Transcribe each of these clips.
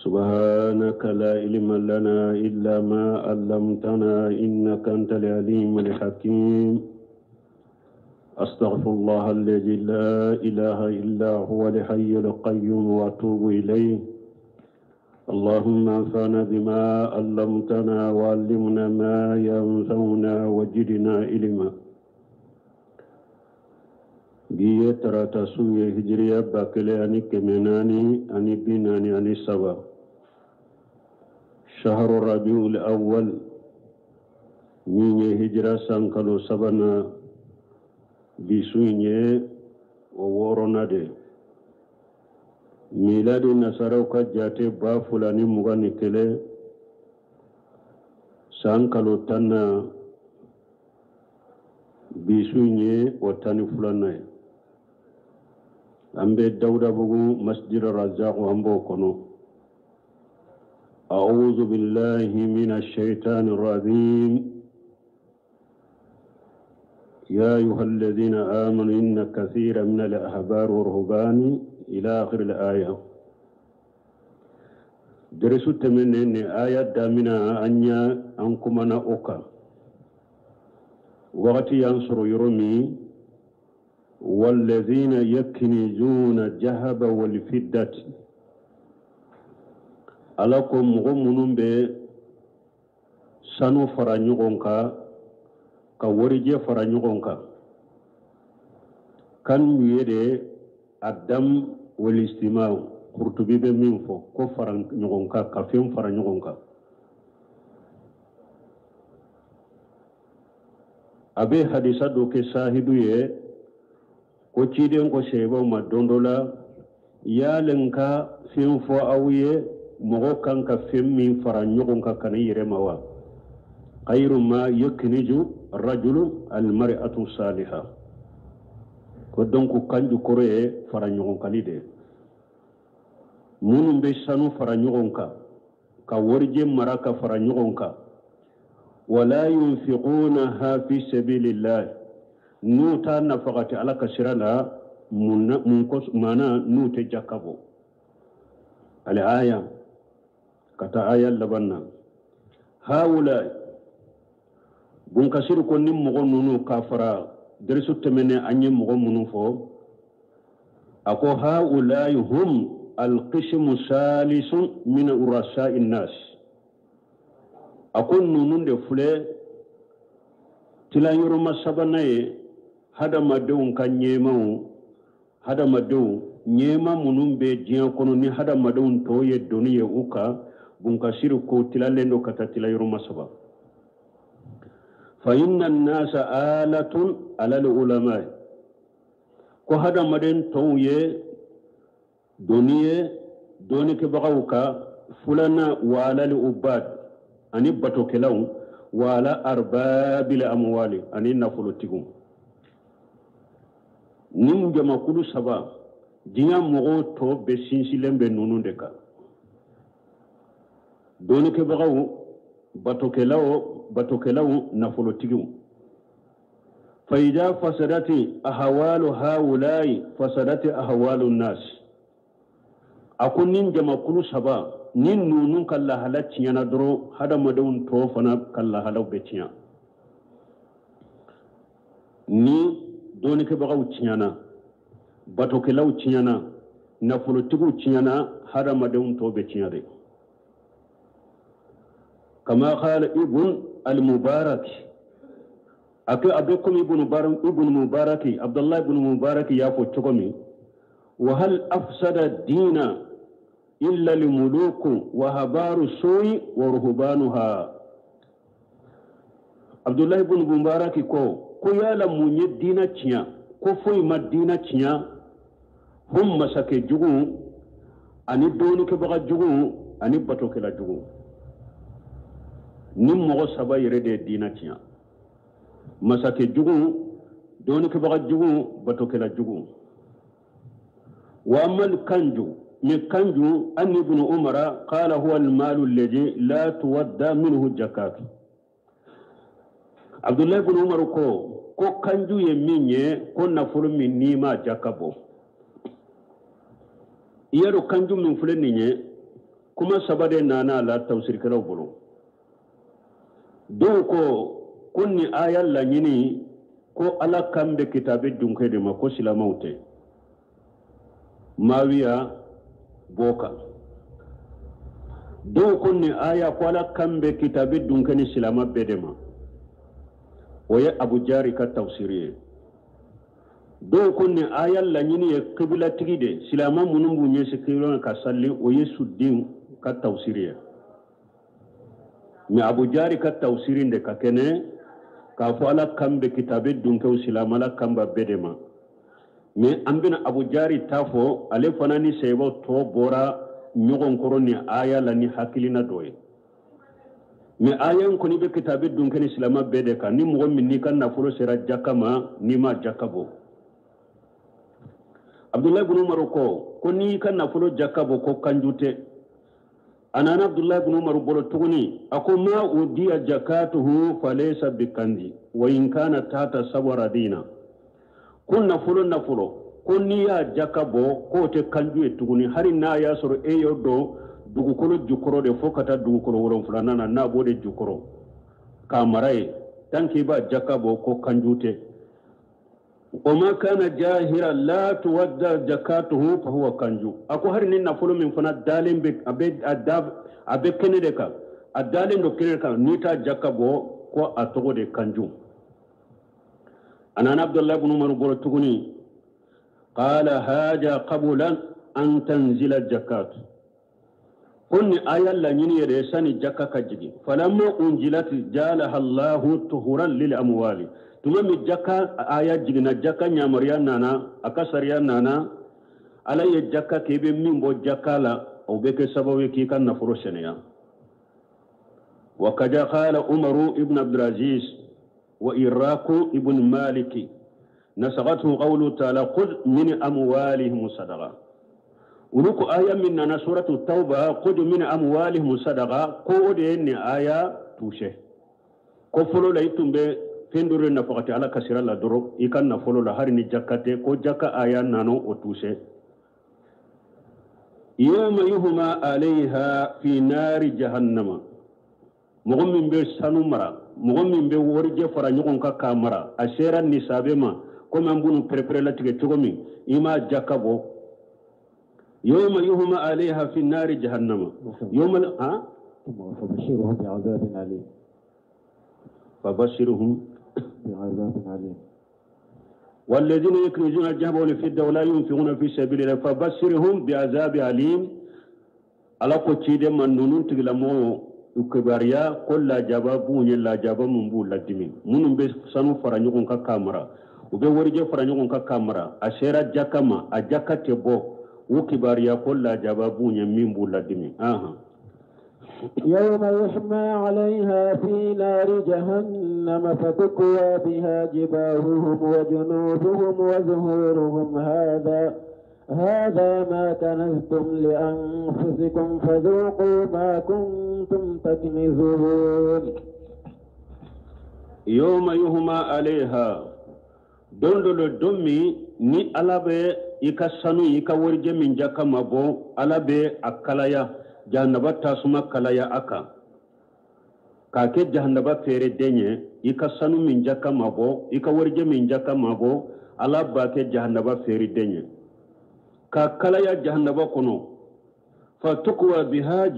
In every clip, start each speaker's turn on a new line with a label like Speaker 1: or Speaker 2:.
Speaker 1: سبحانك لا علم لنا إلا ما علمتنا إنك أنت العليم الحكيم. أستغفر الله الذي لا إله إلا هو الحي القيوم وأتوب إليه. اللهم انفعنا بما علمتنا وعلمنا ما ينفعنا وزدنا علما. Bi ye tarata su ye, hijiriya 1443, shahru rabiul awwal, min ye hijira san kalo sabanan, bi su in ye o wɔɔrɔnan de. Miladi nasaraw ka jate 2021, san kalo 10nan, bi su in ye o 12nan ye. An bɛ Dawudabugu Masjid Razak, an b'o kɔnɔ. أعوذ بالله من الشيطان الرجيم. يا أيها الذين آمنوا إن كثيرا من الأحبار والرهبان إلى آخر الآية. Darisu tɛmɛnen ni aya damina, an y'a an kumana o kan. Wagati y'an sɔrɔ yɔrɔ min, والذين يكنزون الذهب والفضة, Ala ko mɔgɔ minnu bɛ sanu fara ɲɔgɔn kan, ka warijɛ fara ɲɔgɔn kan, kan ye de adam walistima. Kurutubi bɛ min fɔ ko fara ɲɔgɔn kan, ka fɛn fara ɲɔgɔn kan, a bɛ hadisa dɔ kɛ sahidu ye ko ciden ko sebaw ma don dɔ la, yalen ka fɛn fɔ aw ye, mɔgɔ kan ka fɛn min fara ɲɔgɔn kan ka n'i yɛrɛ ma wa, khayru ma yakniju rajulu almar'atu saliha. Ko donc kanju kɔrɔ ye fara ɲɔgɔn kani de. Minnu bɛ sanu fara ɲɔgɔn kan, ka warijɛ mara ka fara ɲɔgɔn kan, wala yunfiqunaha fi sabilillah, n'u t'a nafagati Ala ka sira la, mun maana n'u tɛ jaka bɔ. Ale aya ka taa aya laban na. Haula bunkasiru ko ni mɔgɔ ninnu ka fara derisu tɛmɛnen, an ye mɔgɔ minnu fɔ, a ko haulai hum alqismu salisun min urasai nnas. A ko ninnu de filɛ tilayɔrɔma sabanan ye hadamadenw ka ɲɛmaw, hadamadenw ɲɛma minnu bɛ diɲɛ kɔnɔ, ni hadamadenw tɔw ye doni ye u kan. Bunkasiri ko tilalen don ka taa tilayɔrɔma saba. Fa inna nnasa alatun ala ulama, ko hadamaden tɔw ye doni ye dɔnnikɛbagaw ka. Filanan, wa alal ubad, ani batokɛlaw, wa ala arbabil amwali, ani nafolotigiw. Nin jamakulu saba, diɲɛ mɔgɔw tɔ bɛɛ sinsinlen bɛ ninnu de kan: dɔnnikɛbagaw, batokɛlaw, nafolotigiw. Faida fasadati ahwalu haulai fasadati ahwalu nas. A ko nin jamakulu saba ni ninnu ka lahala tiɲɛna dɔrɔn, hadamadenw tɔ fana ka lahalaw bɛ tiɲɛ. Ni dɔnnikɛbagaw tiɲɛna, batokɛlaw tiɲɛna, nafolotigiw tiɲɛna, hadamadenw tɔ bɛ tiɲɛ de. Kama qala Ibn al-Mubarak, a ko a bɛ komi Ibn Mubaraki, Abdullah ibn Mubaraki y'a fɔ cogo min: wa hal afsada dina illa limuluku wa habaru su'i wa ruhbanuha. Abdullah ibn Mubaraki ko yala mun ye diina tiɲɛ? Ko foyi ma diina tiɲɛ fo masakɛ jugu ani dɔɔnikɛbaga jugu ani batokɛla jugu. Ni mɔgɔ saba yɛrɛ de ye diina tiɲɛ: masakɛ jugu, dɔɔnikɛbaga jugu, batokɛla jugu. Wa amal kanju min kanju an ibn Umara qala huwa al-malu alladhi la tuwadda minhu zakatu. Abdullahi ibn Umar ko kanju ye min ye, ko nafolo min n'i ma jaka bɔ. I y'a dɔn kanju min filɛ nin ye, kuma saba de nana a la tafsirikɛlaw bolo. Dɔw ko nin aya laɲini ko Ala kan bɛ kitabe dunkɛ de ma, ko silamɛw tɛ. Mawiya b'o kan. Dɔw ko nin aya ko Ala kan bɛ kitabe dunkɛ ni silamɛ bɛɛ de ma. O ye Abu Jari ka tafsiri ye. Dɔw ko nin aya laɲini ye kibilatigi de, silamɛ minnu b'u ɲɛsin kibila ka sali, o ye Sudin ka tafsiri ye. Mais Abu Jari ka tafsiri de ka kɛnɛ k'a fɔ Ala kan bɛ kitabe dunkɛw silamɛ, Ala kan b'a bɛɛ de ma. Mais an bɛna Abu Jari ta fɔ, ale fana ni sahibaw tɔ bɔra ɲɔgɔn kɔrɔ ni aya la ni hakilina dɔ ye. Mais aya in kɔni bɛ kitabe dunkɛ ni silamɛ bɛɛ de kan. Ni mɔgɔ min n'i ka nafolo sera jaka ma, n'i ma jaka bɔ. Abdullahi ibn Umar ko n'i ka nafolo jaka bɔ, ko kanju tɛ. A nana Abdullahi ibn Umar bolo tuguni, a ko ma udiya jakatuhu falaysa bikanzi wa in kana tata sawaradina. Ko nafolo ko n'i y'a jaka bɔ, k'o tɛ kanju ye tuguni, hali n'a y'a sɔrɔ e y'o dɔn dugukolo jukɔrɔ de, fo ka taa dugukolo wolonfilanan na, n'a b'o de jukɔrɔ k'a mara yen, tant que i b'a jaka bɔ, ko kanju tɛ. O ma kana jahira la tuwadda jakatuhu fa huwa kanju. A ko hali ni nafolo min fana dalen bɛ, a bɛ kɛnɛ de kan, a dalen don kɛnɛ kan, n'i t'a jaka bɔ, ko a tɔgɔ de kanju. A nana Abdullahi ibn Umar bolo tuguni, qala haja qabla an tanzila jakat. Ko ni aya laɲini yɛrɛ sani jaka ka jigin. Falamma unjilat jalaha Allahu tuhuran lil amwali. Tuma min jaka aya jiginna, jaka ɲamaruya nana, a ka sariya nana, Ala ye jaka kɛ, i bɛ min bɔ jaka la, o bɛ kɛ sababu ye k'i ka nafolo sɛnɛya. Wa kaja qala Umaru ibn Abdulaziz wa Iraku ibn Maliki nasagatu qawlu ta'ala khudh min amwalihim sadaqa. Olu ko aya min nana suratu Tauba, khudh min amwalihim sadaqa, ko o de ye nin aya touché. Ko fɔlɔ la i tun bɛ fɛn dɔ de nafakati Ala ka sira la dɔrɔn i ka nafolo la, hali ni jaka tɛ, ko jaka aya nana o touché. Yawma yuhma alayha fi nari jahannama. Mɔgɔ min bɛ sanu mara, mɔgɔ min bɛ warijɛ fara ɲɔgɔn kan k'a mara, a sera nisabe ma, komi an b'u pɛrɛpɛrɛ latigɛ cogo min, i m'a jaka bɔ. Yawma yuhma alayha fi nari jahannama. Yawma ha?
Speaker 2: Fabashirhum bi'adabin alim.
Speaker 1: Fabashirhum
Speaker 2: bi'adabin alim.
Speaker 1: والذين يكنزون الذهب والفضة ولا ينفقون في سبيل الله فبشرهم بعذاب أليم. Ala ko ciden ma ninnu tigilamɔgɔw u kibaruya ko lajaba b'u ye, lajaba mun b'u ladimi. Minnu bɛ sanu fara ɲɔgɔn kan k'a mara, u bɛ warijɛ fara ɲɔgɔn kan k'a mara, a sera jaka ma, a jaka tɛ bɔ, u kibaruya ko lajaba b'u ye min b'u ladimi.
Speaker 2: يوم يحمى عليها في نار جهنم فتكوى بها جباههم وجنوبهم وظهورهم هذا ما كنزتم لأنفسكم فذوقوا ما كنتم تكنزون.
Speaker 1: يوم يحمى عليها don dɔ la, don min ni Ala bɛ i ka sanu, i ka warijɛ min jaka ma bɔ, Ala bɛ a kalaya, jahanaba tasuma kalaya a kan k'a kɛ jahanaba feere den ye. I ka sanu min jaka ma bɔ, i ka warijɛ min jaka ma bɔ, Ala b'a kɛ jahanaba feere den ye k'a kalaya jahanaba kɔnɔ. Fatukuwa biha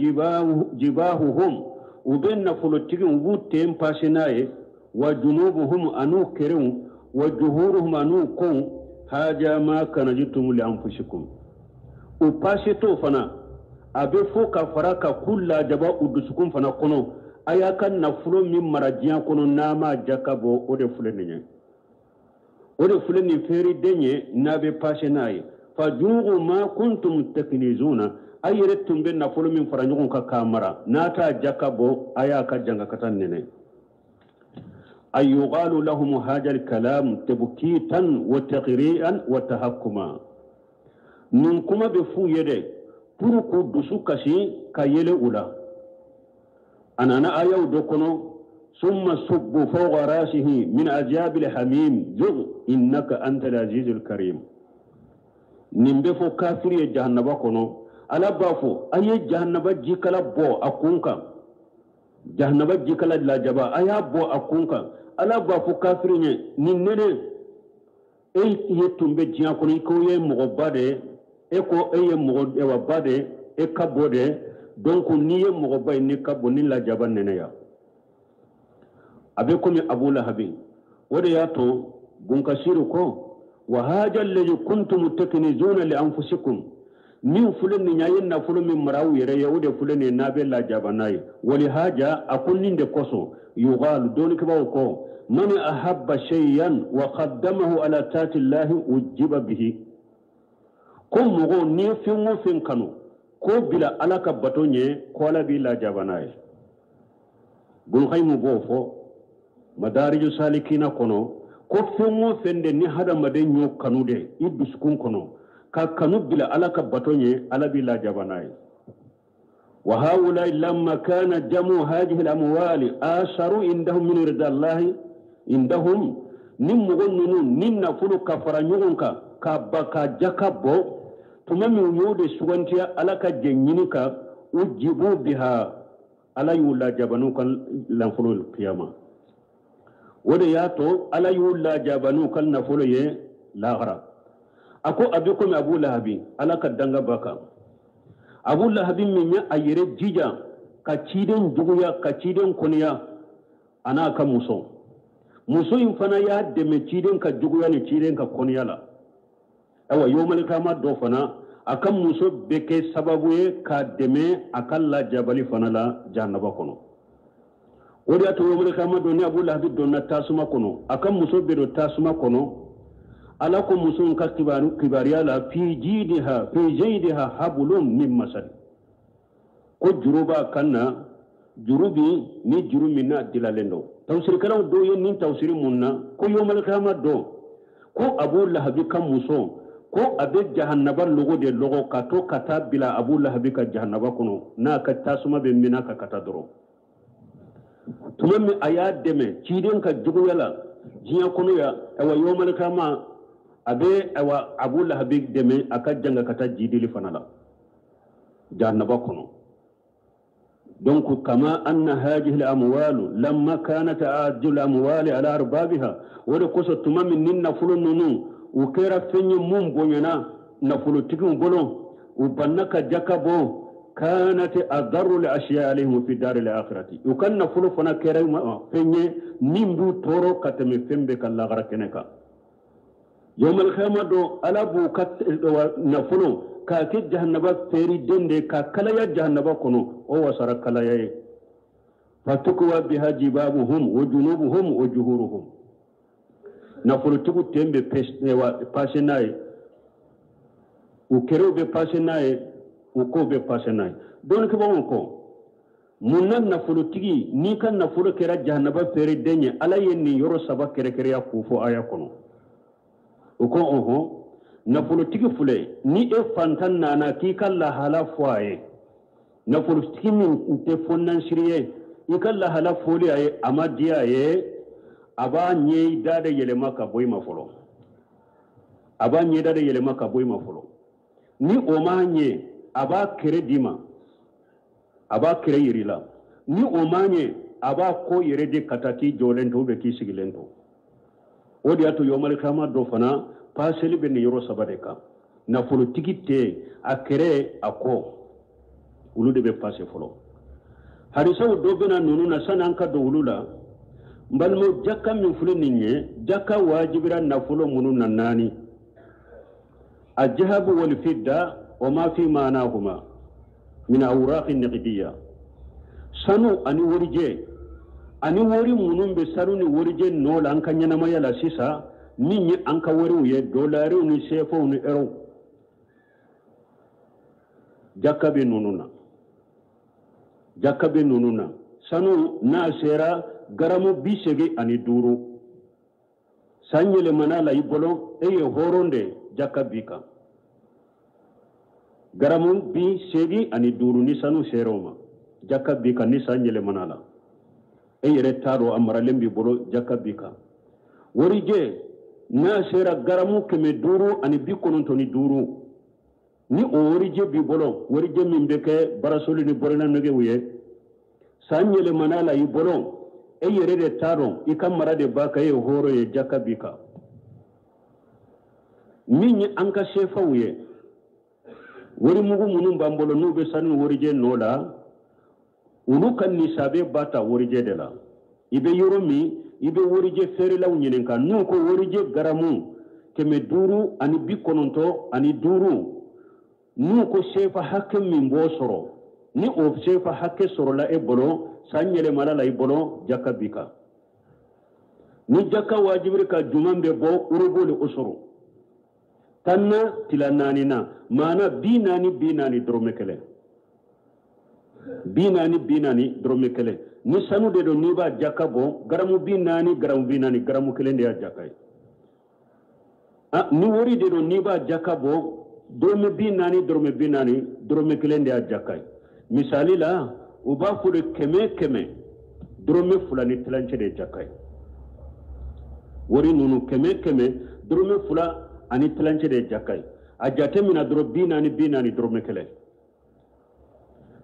Speaker 1: jibahuhum, u bɛ nafolotigi, u b'u ten pase n'a ye, wa junubuhum an'u kerenw, wa juhuruhum an'u kow, haja ma kanajitum li anfusikum. U pase t'o fana, a bɛ fɔ ka fara ka k'u lajaba u dusukun fana kɔnɔ. A y'a ka nafolo min mara diɲɛ kɔnɔ n'a ma jaka bɔ, o de filɛ nin ye, o de filɛ nin feere den ye n'a bɛ pase n'a ye. Fajugu ma kuntum taknizuna, a yɛrɛ tun bɛ nafolo min fara ɲɔgɔn kan k'a mara, n'a t'a jaka bɔ, a y'a ka jangakata nɛnɛ. Ayuqalu lahum hadha al-kalam tabkitan wa taqri'an wa tahakkuma. Nin kuma bɛ f'u ye dɛ pour k'u dusu kasi ka yɛlɛ u la. A nana ayaw dɔ kɔnɔ, summa subbu fawqa rasihi min azabil hamim zug innaka antal azizul karim. Nin bɛ fɔ kafiri ye jahannaba kɔnɔ. Ala b'a fɔ a ye jahannaba jikala bɔ a kun kan, jahannaba jikala lajaba a y'a bɔ a kun kan. Ala b'a fɔ kafiri ye, nin nɛnɛ e ye tun bɛ diɲɛ kɔnɔ, i ko ye mɔgɔba de ye, e ko e ye mɔgɔba de ye, e ka bɔ de, donc n'i ye mɔgɔba ye, n'i ka bɔ ni lajaba nɛnɛ ya. A bɛ komi Abu Lahabi. O de y'a to Bunkasiru ko wa haja alladhi kuntum taknizuna li anfusikum, min filɛ nin ye, a ye nafolo min mara aw yɛrɛ ye, o de filɛ nin ye n'a bɛ lajaba n'a ye. Wali haja, a ko nin de kosɔn yugalu, dɔnnikɛbaaw ko man ahabba shay'an wa qaddamahu ala taati llahi ujiba bihi, ko mɔgɔ n'i ye fɛn o fɛn kanu k'o bila Ala ka bato ɲɛ, ko Ala b'i lajaba n'a ye. Bulkayimu b'o fɔ Madariju Salikina kɔnɔ, ko fɛn o fɛn de ni hadamaden y'o kanu de i dusukun kɔnɔ ka kanu bila Ala ka bato ɲɛ, Ala b'i lajaba n'a ye. Wa haulai lamma kana jamu hadhihi al-amwali asaru indahum min ridallahi indahum, ni mɔgɔ ninnu ni nafolo ka fara ɲɔgɔn kan ka ba ka jaka bɔ tuma min, u y'o de sugantiya Ala ka jɛ ɲini kan, ujibu biha, Ala y'u lajaba n'u ka nafolo kiyama. O de y'a to Ala y'u lajaba n'u ka nafolo ye lahara. A ko a bɛ komi Abu Lahabi, Ala ka danga b'a kan. Abu Lahabi min ye a yɛrɛ jija ka ciden juguya, ka ciden kɔniya, a n'a ka muso. Muso in fana y'a dɛmɛ ciden ka juguya ni ciden ka kɔniya la. Ayiwa, yomalikama dɔ fana, a ka muso bɛ kɛ sababu ye k'a dɛmɛ a ka lajabali fana la jahannaba kɔnɔ. O de y'a to yomalikama dɔ ni Abu Lahabi donna tasuma kɔnɔ, a ka muso bɛ don tasuma kɔnɔ. Ala ko muso in ka kibaruya la, fi jidiha fi jaydiha hablum min masad, ko juru b'a kan na, juru bi ni juru min n'a dilalen don. Tafsirikɛlaw dɔw ye nin tafsiri mun na, ko yomalikama dɔ ko Abu Lahabi ka muso, ko a bɛ jahannaba logo de lɔgɔ ka to ka taa bila Abu Lahabi ka jahannaba kɔnɔ, n'a ka tasuma bɛ minɛ ka taa dɔrɔn. Tuma min a y'a dɛmɛ ciden ka juguya la diɲɛ kɔnɔ yan, ayiwa, yomalikama a bɛ ayiwa Abu Lahabi dɛmɛ a ka janga ka taa jidili fana la jahannaba kɔnɔ. Donc kama anna hadhihi al-amwalu lamma kanat a'addu al-amwali ala arbabiha, o de kosɔn tuma min ni nafolo ninnu u kɛra fɛn ye mun bonyana nafolotigiw bolo, u banna ka jaka bɔ, kanat adarru li ashiya alayhim fi dari al-akhirati, u ka nafolo fana kɛra fɛn ye min b'u tɔɔrɔ ka tɛmɛ fɛn bɛɛ kan lahara kɛnɛ kan. Yawmal qiyamah don, Ala b'u ka nafolo k'a kɛ jahannaba feeri den de ka kalaya jahannaba kɔnɔ, o wasara kalaya ye. Fatukwa biha jibabuhum wa junubuhum wa juhuruhum, nafolotigiw ten bɛ pase n'a ye, u kɛrɛw bɛ pase n'a ye, u kow bɛ pase n'a ye. Dɔnnikɛbagaw ko mun na nafolotigi n'i ka nafolo kɛra jahannaba feere den ye, Ala ye nin yɔrɔ saba kɛrɛkɛrɛya k'o fɔ aya kɔnɔ. O ko ɔhɔn, nafolotigi filɛ, ni e fantan nana k'i ka lahala fɔ a ye, nafolotigi min tɛ fɔnansiri ye, i ka lahala fɔli a ye, a ma diya a ye, a b'a ɲɛ da de yɛlɛma ka bɔ i ma fɔlɔ, a b'a ɲɛda de yɛlɛma ka bɔ i ma fɔlɔ. Ni o m'a ɲɛ, a b'a kɛrɛ d'i ma, a b'a kɛrɛ yir'i la. Ni o m'a ɲɛ, a b'a ko yɛrɛ de ka taa k'i jɔlen to, k'i sigilen to. O de y'a to yomalikama dɔ fana paseli bɛ nin yɔrɔ saba de kan. Nafolotigi tɛ a kɛrɛ, a kɔ, olu de bɛ pase fɔlɔ. Hadisaw dɔ bɛna ninnu na sani an ka don olu la. N balimaw, jaka min filɛ nin ye, jaka wajibira nafolo minnu na naani: الذهب والفضة وما في معناهما من أوراق النقدية، sanu ani warijɛ, ani wari minnu bɛ sanu ni warijɛ nɔ la an ka ɲɛnamaya la sisan, min ye an ka wariw ye, dolariw ni sefaw ni ɛrɛw, jaka bɛ ninnu na, jaka bɛ ninnu na. Sanu n'a sera garamu 85, san yɛlɛmana la i bolo, e ye hɔrɔn de, jaka b'i kan. Garamu 85 ni sanu sera o ma, jaka b'i kan ni san yɛlɛmana la. E yɛrɛ t'a dɔn a maralen b'i bolo, jaka b'i kan. Warijɛ n'a sera garamu 595, ni o warijɛ b'i bolo, warijɛ min bɛ kɛ barasoli ni bɔrɛnanɛgɛw ye, san yɛlɛmana la i bolo, e yɛrɛ de t'a dɔn, i ka mara de b'a kan, e ye hɔrɔn ye, jaka b'i kan. Min ye an ka sefaw ye, warimugu minnu b'an bolo n'u bɛ sanu warijɛ nɔ la, olu ka nisabe b'a ta warijɛ de la. I bɛ yɔrɔ min, i bɛ warijɛ feerelaw ɲininka, n'u ko warijɛ garamu 595, n'u ko sefa hakɛ min b'o sɔrɔ, ni o sefa hakɛ sɔrɔla e bolo, san yɛlɛmala la i bolo, jaka b'i kan. Ni jaka wajibiri ka juman bɛ bɔ, urubo le o sɔrɔ. Tanna tila naani na, maana 40 40 dɔrɔmɛ kelen. 40 40 dɔrɔmɛ kelen. Ni sanu de don, n'i b'a jaka bɔ, garamu 40 garamu 40, garamu kelen de y'a jaka ye. Ni wari de don, n'i b'a jaka bɔ, dɔrɔmɛ 40 dɔrɔmɛ 40, dɔrɔmɛ kelen de y'a jaka ye. Misali la, u b'a fɔ de 100 100, dɔrɔmɛ 2 ni tilancɛ de ye jaka ye. Wari ninnu 100 100, dɔrɔmɛ 2 ani tilancɛ de ye jaka ye. A jate minɛ dɔrɔn 40 40 dɔrɔmɛ kelen.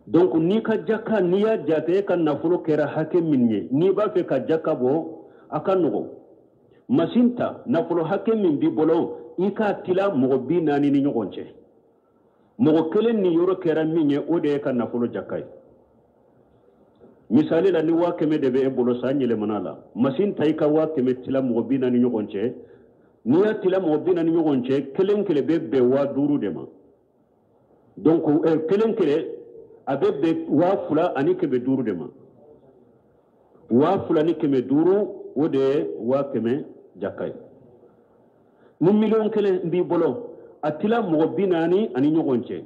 Speaker 1: Donc n'i ka jaka, n'i y'a jate e ka nafolo kɛra hakɛ min ye, n'i b'a fɛ ka jaka bɔ, a ka nɔgɔn. Masin ta, nafolo hakɛ min b'i bolo, i k'a tila mɔgɔ 40 ni ɲɔgɔn cɛ. Mɔgɔ kelen ni yɔrɔ kɛra min ye, o de ye ka nafolo jaka ye. Misali la, ni 100 000 de bɛ e bolo san yɛlɛmana la, masin ta i ka 100 000 tila mɔgɔ 40 ɲɔgɔn cɛ. N'i y'a tila mɔgɔ 40 ɲɔgɔn cɛ, kelen kelen bɛ bɛn 5000 de ma. Donc kelen kelen a bɛ bɛn 2500 de ma. 2500, o de ye 100 000 jaka ye. Ni 1,000,000 b'i bolo, a tila mɔgɔ 40 ani ɲɔgɔn cɛ,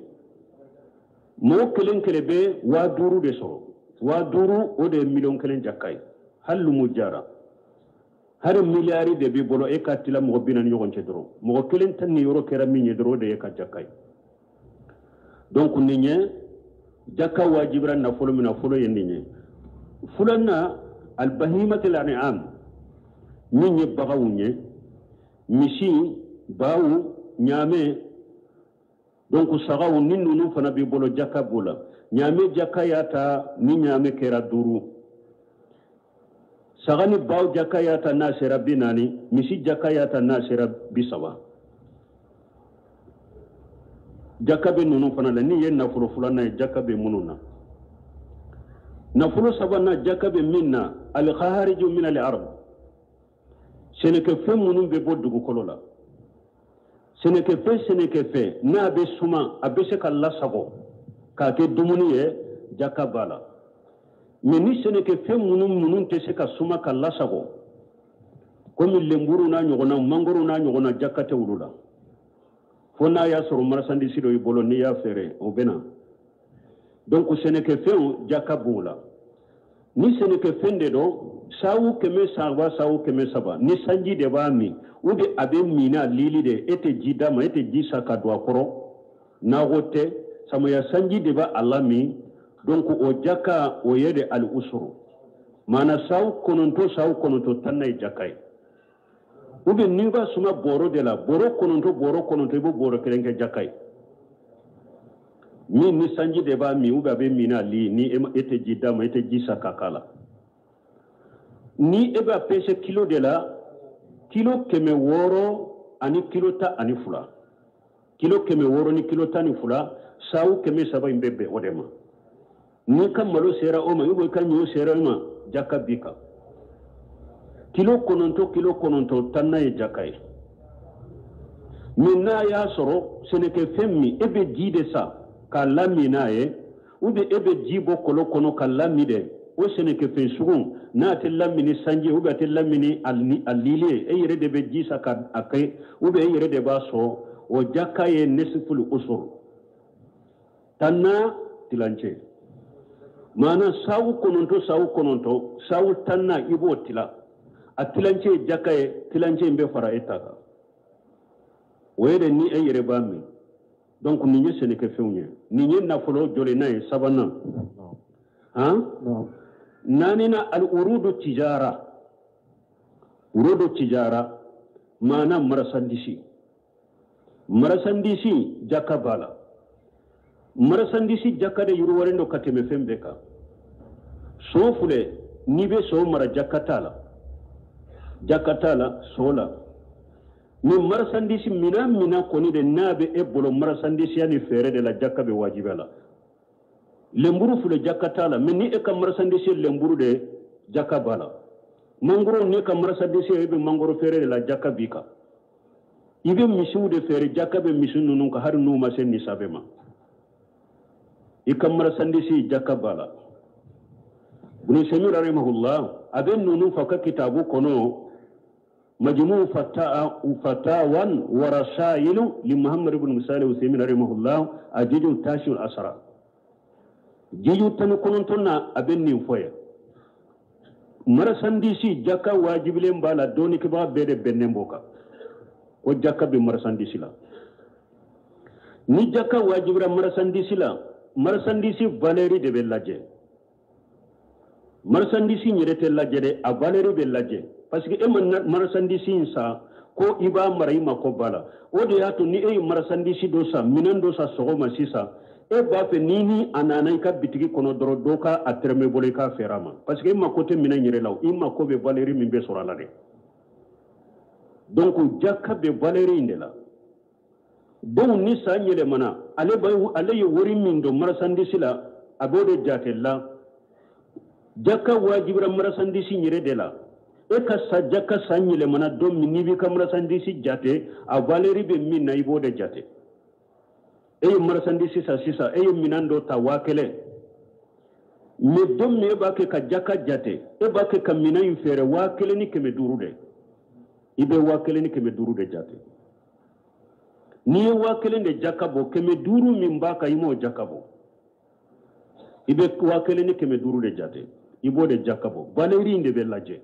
Speaker 1: mɔgɔ kelen kelen bɛ 5000 de sɔrɔ. 5000, o de ye 1,000,000 jaka ye. Hali n'u jara, hali miliyari de b'i bolo, e ka tila mɔgɔ 40 ɲɔgɔn cɛ dɔrɔn, mɔgɔ kelen ta ni yɔrɔ kɛra min ye dɔrɔn, o de ye ka jaka ye. Donc nin ye jaka wajibira nafolo min na, fɔlɔ ye nin ye. Filanan, albahimatul an'am, min ye baganw ye, misi, baw, ɲaamɛ, donc sagaw ni ninnu fana b'i bolo, jaka b'o la. Ɲaamɛ jaka y'a ta ni ɲaamɛ kɛra 5, saga ni baw jaka y'a ta n'a sera 40, misi jaka y'a ta n'a sera 30. Jaka bɛ ninnu fana la. Ni ye nafolo filanan ye, jaka bɛ minnu na. Nafolo sabanan, jaka bɛ min na, al-khariju min al-ard, sɛnɛkɛfɛn minnu bɛ bɔ dugukolo la. Sɛnɛkɛfɛn n'a bɛ suma, a bɛ se ka lasago k'a kɛ dumuni ye, jaka b'a la. Mais ni sɛnɛkɛfɛn minnu tɛ se ka suma ka lasago, komi lenburu n'a ɲɔgɔnna, mangoro n'a ɲɔgɔnna, jaka tɛ olu la. Fo n'a y'a sɔrɔ marchandise dɔ y'i bolo, n'i y'a feere, o bɛ na. Donc sɛnɛkɛfɛnw jaka b'o la. Ni sɛnɛkɛfɛn de don, sawu 300, sawu 300, ni sanji de b'a min, ou bien a bɛ min n'a lili de, e tɛ ji d'a ma, e tɛ ji sa ka don a kɔrɔ, nakɔ tɛ, samiya sanji de b'a la min. Donc o jaka o ye de al-usuru, maana sawu 9, sawu 9 tan na ye jaka ye. Ou bien n'i b'a suma bɔrɔ de la, bɔrɔ 9, bɔrɔ 9, i b'o bɔrɔ kelen kɛ jaka ye. Min ni sanji de b'a min, ou bien a bɛ min n'a li, ni e tɛ ji d'a ma, e tɛ ji sa ka k'a la. Ni e b'a pese kilo de la, kilo 600 ani kilo 12, kilo 600 ni kilo 12, sawu 300 in bɛ bɛn o de ma. N'i ka malo sera o ma, i ka ɲɔ sera o ma, jaka b'i kan. Kilo 9, kilo 9 tan na ye jaka ye. Mais n'a y'a sɔrɔ sɛnɛkɛfɛn min, e bɛ ji de sa k'a lamin n'a ye, ou bien e bɛ ji bɔ kɔlɔn kɔnɔ ka lamin dɛ, o sɛnɛkɛfɛn sugu n'a tɛ lamin ni sanji, ou bien a tɛ lamin ni a lili ye, e yɛrɛ de bɛ ji sa ka a kɛ, ou bien e yɛrɛ de b'a sɔn, o jaka ye nesifulu usuru tan na tilancɛ. Maana sawu 9, sawu 9, sawu tan na i b'o tila. A tilancɛ ye jaka ye, tilancɛ in bɛ fara e ta kan. O ye de ni e yɛrɛ b'a min. Donc nin ye sɛnɛkɛfɛnw ye, nin ye nafolo jɔlenna ye sabanan. Han, naaninan al urudu tijara. Urudu tijara maana marasandisi. Marasandisi jaka b'a la. Marasandisi jaka de yiriwalen don ka tɛmɛ fɛn bɛɛ kan. So filɛ, n'i bɛ so mara jaka t'a la, jaka t'a la so la. Ni marasandisi minan kɔni de n'a bɛ e bolo marasandisiya ni feere de la, jaka bɛ wajibiya la. Lenburu filɛ, jaka t'a la, mais ni e ka marasandisi ye lenburu de, jaka b'a la. Mangoro, n'i ka marasandisi ye e bɛ mangoro feere de la, jaka b'i kan. I bɛ misiw de feere, jaka bɛ misi ninnu kan hali n'u ma se nisabe ma. I ka marasandisi jaka b'a la. Ibn Samir rahimahullah a bɛ ninnu fɔ a ka kitabu kɔnɔ, majmu fatawan wa rasailu li Muhammad ibn Salih Usaymin rahimahullah, a jiju tashul asara, jiju 19 na a bɛ nin fɔ ye. Marasandisi jaka wajibilen b'a la, dɔnnikɛbaga bɛɛ de bɛnnen b'o kan ko jaka bɛ marasandisi la. Ni jaka wajibira marasandisi la, marasandisi valeur de bɛ lajɛ. Marasandisi yɛrɛ tɛ lajɛ dɛ, a valeur bɛ lajɛ. Parce que e ma marasandisi in san ko i b'a mara i mako b'a la. O de y'a to ni e ye marasandisi dɔ san, minɛn dɔ san sɔgɔma sisan, e b'a fɛ ni a nana i ka bitigi kɔnɔ dɔrɔn dɔ ka a tɛrɛmɛ bolo i k'a feere a ma. Parce que e mako tɛ minɛn yɛrɛ la, i mako bɛ valeur min bɛ sɔrɔ a la dɛ. Donc jaka bɛ valeur in de la. Donc ni san yɛlɛmana, ale ye wari min don marasandisi la, a b'o de jate la. Jaka wajibira marasandisi yɛrɛ de la. E ka sa jaka san yɛlɛmana don min, n'i b'i ka marasandisi jate, a valeur bɛ min na, i b'o de jate. E ye marasandisi san sisan, e ye minɛn dɔ ta 1000. Mais don min e b'a kɛ ka jaka jate, e b'a kɛ ka minɛn in feere 1500 de. I bɛ 1500 de jate. N'i ye 1000 de jaka bɔ, 500 min b'a kan, i m'o jaka bɔ. I bɛ 1500 de jate, i b'o de jaka bɔ. Valeur in de bɛ lajɛ.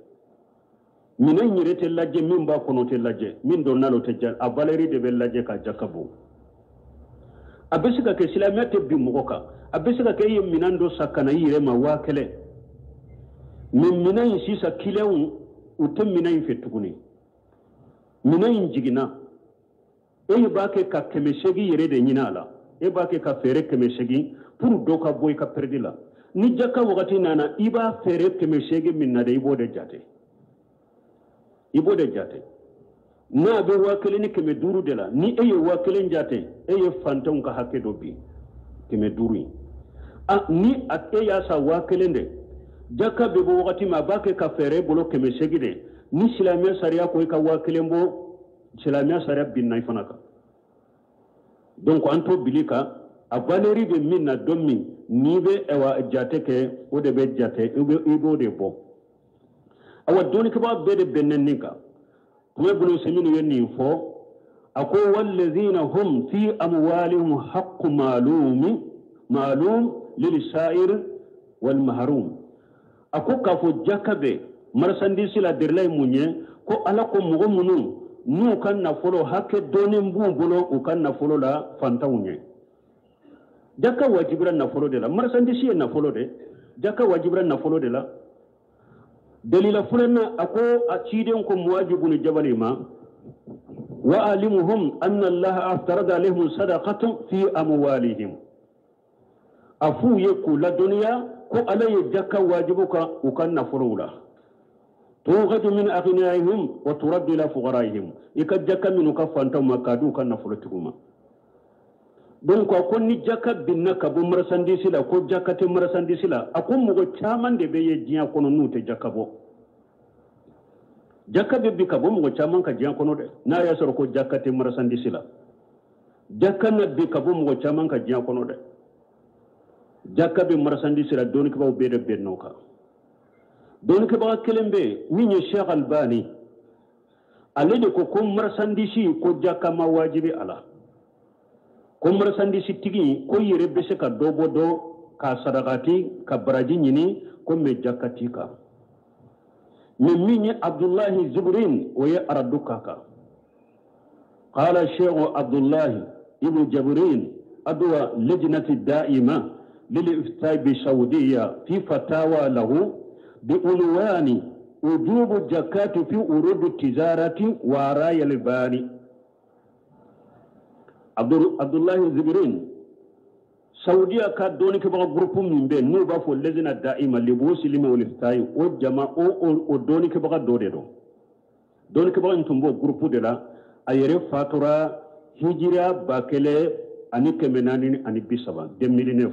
Speaker 1: Minɛn yɛrɛ tɛ lajɛ, min b'a kɔnɔ tɛ lajɛ, min donna la o tɛ jate, a valeur de bɛ lajɛ ka jaka bɔ. A bɛ se ka kɛ silamɛya tɛ bin mɔgɔ kan. A bɛ se ka kɛ e ye minɛn dɔ san ka na i yɛrɛ ma 1000. Mais minɛn in sisan clients u tɛ minɛn in fɛ tuguni. Minɛn in jiginna, e b'a kɛ ka 800 yɛrɛ de ɲini a la. E b'a kɛ ka feere 800 pour dɔ ka bɔ i ka perdre la. Ni jaka wagati nana, i b'a feere 800 min na dɛ, i b'o de jate. I b'o de jate. N'a bɛ 1500 de la, ni e ye 1000 jate, e ye fantanw ka hakɛ dɔ bin 500 in. A ni a e y'a san 1000 de, jaka bɛ bɔ wagati min, a b'a kɛ ka feere bolo 800 de. Ni silamɛ sariya ko i ka 1000 bɔ, silamɛya sariya binna i fana kan. Donc an t'o bili kan, a valeur bɛ min na don min, n'i bɛ awa jate kɛ, o de bɛ jate, i b'o de bɔ. Awa dɔnnikɛbaga bɛɛ de bɛnnen nin kan. Kuma Ibn Usaymin ye nin fɔ, a ko wallazina hum fi amwalihim haqqu ma'lum lil-sa'ir wal mahrum. A ko k'a fɔ jaka bɛ marasandisi la derila ye mun ye, ko Ala ko mɔgɔ minnu n'u ka nafolo hakɛ dɔɔnin b'u bolo u ka nafolo la fantanw ye. Jaka wajibira nafolo de la, marasandisi ye nafolo de, jaka wajibira nafolo de la. Dalila filanan, a ko a ciden ko Muwaji ibn Jabal ma, wa alimuhum anna Allaha aftarada alaihim sadaqatan fi amwalihim. A f'u ye k'u ladɔnniya ko Ala ye jaka wajibu kan u ka nafolow la. Tughadu min aghniyaihim wa turaddu ila fuqaraihim. I ka jaka minnu ka fantanw ma k'a di u ka nafolotigiw ma. Donc a ko ni jaka binna ka bɔ marasandisi la, ko jaka tɛ marasandisi la, a ko mɔgɔ caman de bɛ ye diɲɛ kɔnɔ n'u tɛ jaka bɔ. Jaka bɛ bin ka bɔ mɔgɔ caman ka diɲɛ kɔnɔ dɛ, n'a y'a sɔrɔ ko jaka tɛ marasandisi la. Jaka na bin ka bɔ mɔgɔ caman ka diɲɛ kɔnɔ dɛ. Jaka bɛ marasandisi la, dɔnnikɛbaaw bɛɛ de bɛnn'o kan. Dɔnnikɛbaga kelen bɛ yen min ye Sheikh Albani, ale de ko ko marasandisi ko jaka ma wajibi a la. Ko marasandisi tigi ko yɛrɛ bɛ se ka dɔ bɔ dɔ k'a sarakati ka baraji ɲini, ko mɛ jaka t'i kan. Mais min ye Abdullahi Zubrin, o ye aradu k'a kan. Qala Sheikh Abdullahi ibn Jabrin adwa lajnati da'ima lil-iftaa bi Saudiya fi fatawa lahu bi unwani wujubu zakati fi urudu tijarati wa raya al-bani. Abdullahi Jibrin Saudiya ka dɔnnikɛbaga groupe min bɛ n'u b'a fɔ lajna da'ima li muslimi wal iftaa, o jama o dɔnnikɛbaga dɔ de don. Dɔnnikɛbaga in tun b'o groupe de la. A yɛrɛ fatura hijira 1430, 2009.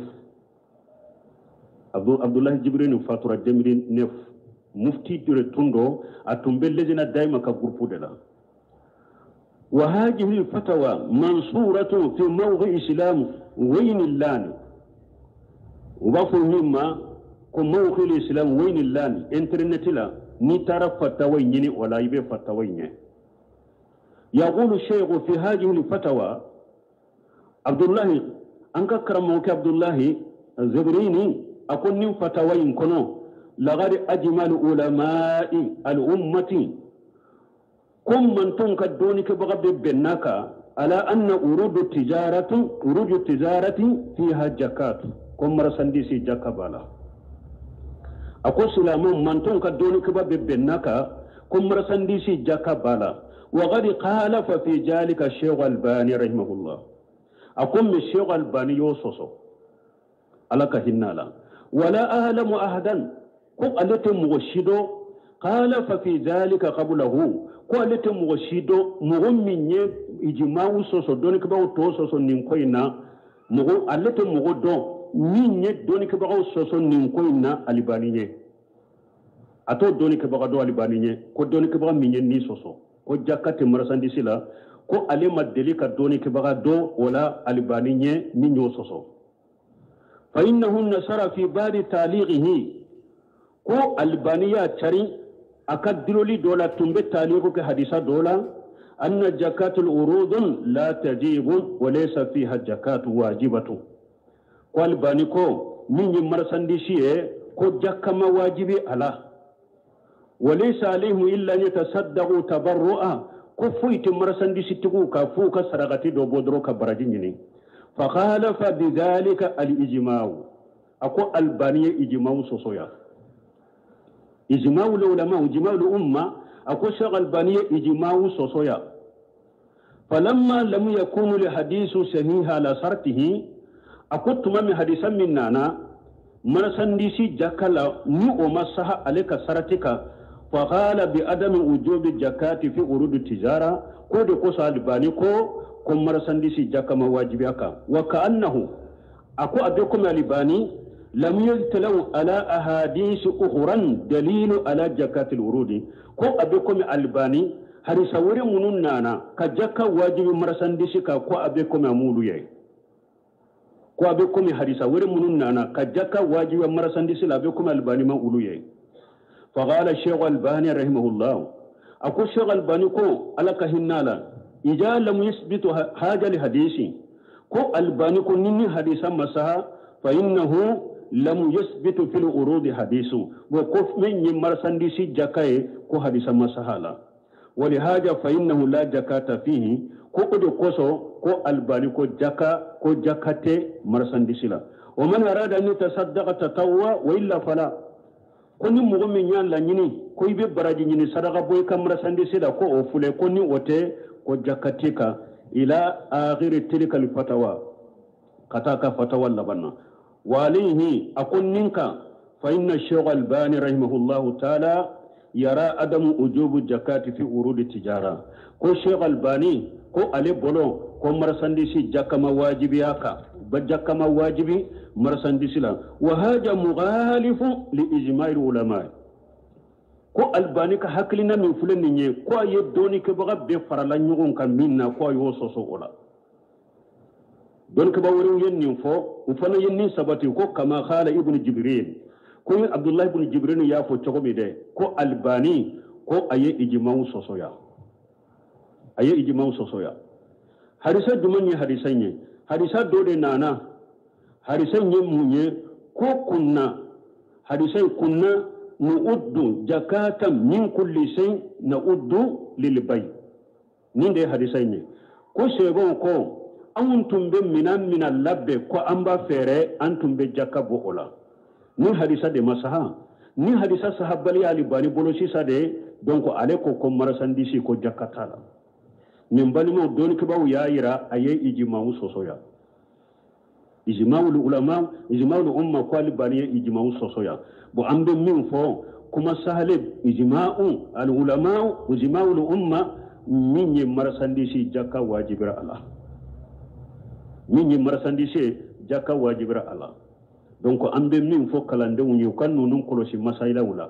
Speaker 1: Abdullahi Jibrin fatura 2009. Mufti de tun don, a tun bɛ lajna da'ima ka groupe de la. وهذه الفتوى منصورة في موضع إسلام وين اللان، وبفو مما كموقع الإسلام وين اللان انترنت لا نترى فتوى يني ولا يبي فتوى يني. يقول الشيخ في هذه الفتوى عبد الله أنك كرموك عبد الله الزبريني أكون نم فتوى ينكنو لغير أجمل علماء الأمة كم من تنك دونك بغض بناك على أن أرود التجارة فيها زكاة كم مرسنديسي زكاة بالا. أقول سلام من تنك دونك بغض بناك كم مرسنديسي زكاة بالا. وقد قال ففي ذلك الشيخ الباني رحمه الله. أقول الشيخ الباني يوصص على كهنالا ولا أعلم أحدا كم التي مغشدو قال ففي ذلك قبله ko ale tɛ mɔgɔ si dɔn mɔgɔ min ye ijimaw sɔsɔ dɔnnikɛbagaw tɔ sɔsɔ nin ko in na, mɔgɔ ale tɛ mɔgɔ dɔn min ye dɔnnikɛbagaw sɔsɔ nin ko in na Alibani ye. A t'o dɔnnikɛbaga dɔn Alibani ye ko dɔnnikɛbaga min ye nin sɔsɔ ko jaka tɛ marasandisi la, ko ale ma deli ka dɔnnikɛbaga dɔn o la Alibani ye min y'o sɔsɔ. Fa innahu nasara fi ba'di talighihi, ko Alibani y'a cari a ka diloli dɔ la tun bɛ taaliku kɛ hadisa dɔ la anna zakatul urudun la tajibu wa laysa fiha zakatu wajibatu. Ko Albani ko min ye marasandisi ye ko jakka ma wajibi a la, wa laysa alayhim illa an yatasaddaqu tabarru'a, ko foyi tɛ marasandisi tigiw kan f'u ka sarakati dɔ bɔ dɔrɔn ka baraji ɲini. Fa khalafa bidhalika al-ijma'u, a ko Albani ye ijma'u sɔsɔ yan. إجماع العلماء إجماع الأمة أكو شيخ الباني إجماع صوصويا. فلما لم يكون الحديث صحيح على شرطه، أكو تمام حديثا من نانا مرسنديسي جاكلا ني وما صح عليك شرطك، فقال بعدم وجوب الزكاة في عروض التجارة كود كوسا الباني كو كم مرسنديسي جاكا ما واجبك. وكأنه أكو أبيكم الباني لم يتلو على أحاديث أخرى دليل على زكاة الورود، كو أبيكم الباني حديث وري مننا كجكا واجب مرسنديسي كو أبيكم أمولو يي، كو أبيكم حديث وري مننا كجكا واجب مرسنديسي لأبيكم الباني ما أولو يي. فقال الشيخ الباني رحمه الله، أكو الشيخ الباني كو على كهنالا إذا لم يثبت هذا الحديث، كو الباني كو نني حديثا مسها فإنه لم يثبت في العروض حديث، وقف من يمرسنديسي جكاي كو حديث مسهالا. ولهذا فإنه لا زكاة فيه، كو أدو كوسو كو الباني كو جكا كو جكاتي مرسنديسي لا. ومن أراد أن يتصدق تطوع وإلا فلا، ko ni mɔgɔ min y'a laɲini ko i bɛ baraji ɲini saraka bɔ i ka marasandisi la ko o filɛ ko ni o tɛ ko jakati kan ila akhiri tilka fatawa ka taa ka fatawa laban na. Wa alayhi a ko nin kan fa inna shaykh albani rahimahullahu taala yara adamu ujubu jakati fi urudi tijara, ko shaykh albani ko ale bolo ko marasandisi jakama wajibiya kan jakama wajibi marasandisi la. Wa haja mughalifu li ijma'i ulama, ko albani ka hakilina min filɛ nin ye ko a ye dɔnnikɛbaga bɛɛ farala ɲɔgɔn kan min na ko a y'o sɔsɔ o la. Dɔnnikɛbaga wɛrɛw ye nin fɔ u fana ye nin sabati ko kama qala ibnu jibril, ko abdullahi ibnu jibril y'a fɔ cogo min dɛ ko albani ko a ye ijma'u sɔsɔ ya, a ye ijma'u sɔsɔ ya. Hadisa jumɛn ye hadisa in ye? Hadisa dɔ de nana, hadisa in ye mun ye? Ko kunna hadisa in kunna nu'uddu jakatan min kulli shay na'uddu lil bay, nin de ye hadisa in ye. Ko sɛbɛnw ko Anw tun bɛ minan min na labɛn ko an b'a feere, an tun bɛ jaka bɔ o la. Ni hadisa de ma saha, ni hadisa sahabali Alibani bolo sisan de, donc ale ko ko marchandise ko jaka t'a la. Nin balimaw, dɔnnikɛbaaw y'a yira a ye ijimaw sɔsɔ yan. Ijimawul ulama, ijimawul umma, ko Alibani ye ijimaw sɔsɔ yan. Bon, an bɛ min fɔ kuma sahale, ijima'u al ulama, ijimawul umma, min ye marchandise, jaka wajibira a la. Min ye marchandise, jaka wajibira a la. Donc an bɛ min fɔ kalandenw ye, u ka ninnu kɔlɔsi masayilaw la.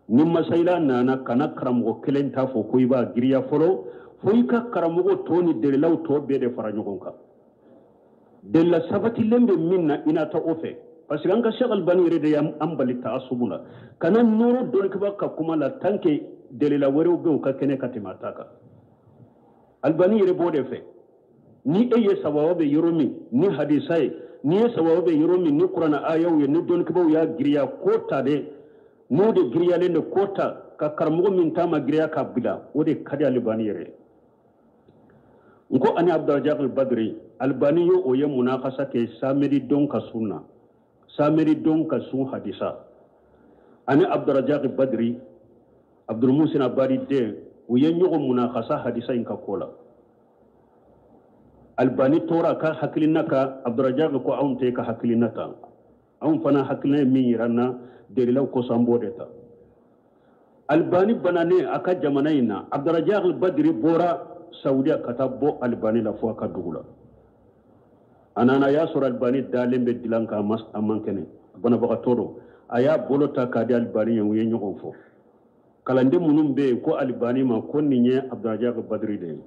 Speaker 1: Ni masayila nana, kana karamɔgɔ kelen t'a fɔ ko i b'a giriya fɔlɔ, fo i ka karamɔgɔ tɔ ni delilaw tɔ bɛɛ de fara ɲɔgɔn kan. Delila sabatilen bɛ min na, i n'a ta o fɛ, parce que an ka Cheikh Albani yɛrɛ de y'an bali taasubu la. Kana nɔrɔ dɔnnikɛba ka kuma la tant que delila wɛrɛw bɛ u ka kɛnɛ ka tɛmɛ a ta kan. Albani yɛrɛ b'o de fɛ. Ni e ye sababu bɛ yɔrɔ min ni hadisa ye, ni ye sababu bɛ yɔrɔ min ni kuranɛ ayaw ye, ni dɔnnikɛbaw y'a giriya ko ta de, n'o de giriyalen de ko ta ka karamɔgɔ min ta ma giriya ka bila, o de ka di Albani yɛrɛ ye. N ko ani Abdurajak Badri, Albani ye o ye munakasa kɛ samedi don ka sun na, samedi don ka sun hadisa. Ani Abdurajak Badri, Abdulmusin Abadi den, u ye ɲɔgɔn munakasa hadisa in ka ko la. Albani tora ka hakilina ka, Abdurajak ko anw tɛ ka hakilina ta, anw fana hakilina ye min yira n na delilaw kosɔn, an b'o de ta. Albani bananen a ka jamana in na, Abdurajak Badri bɔra Saudiya ka taa bɔ Albani la fo a ka dugu la. A nana, a y'a sɔrɔ Albani dalen bɛ dilan kan, a man kɛnɛ, banabagatɔ don. A y'a bolo ta k'a di Albani ye, u ye ɲɔgɔn fɔ. Kalanden minnu bɛ yen ko Albani ma ko nin ye Abdurajak Badri de ye.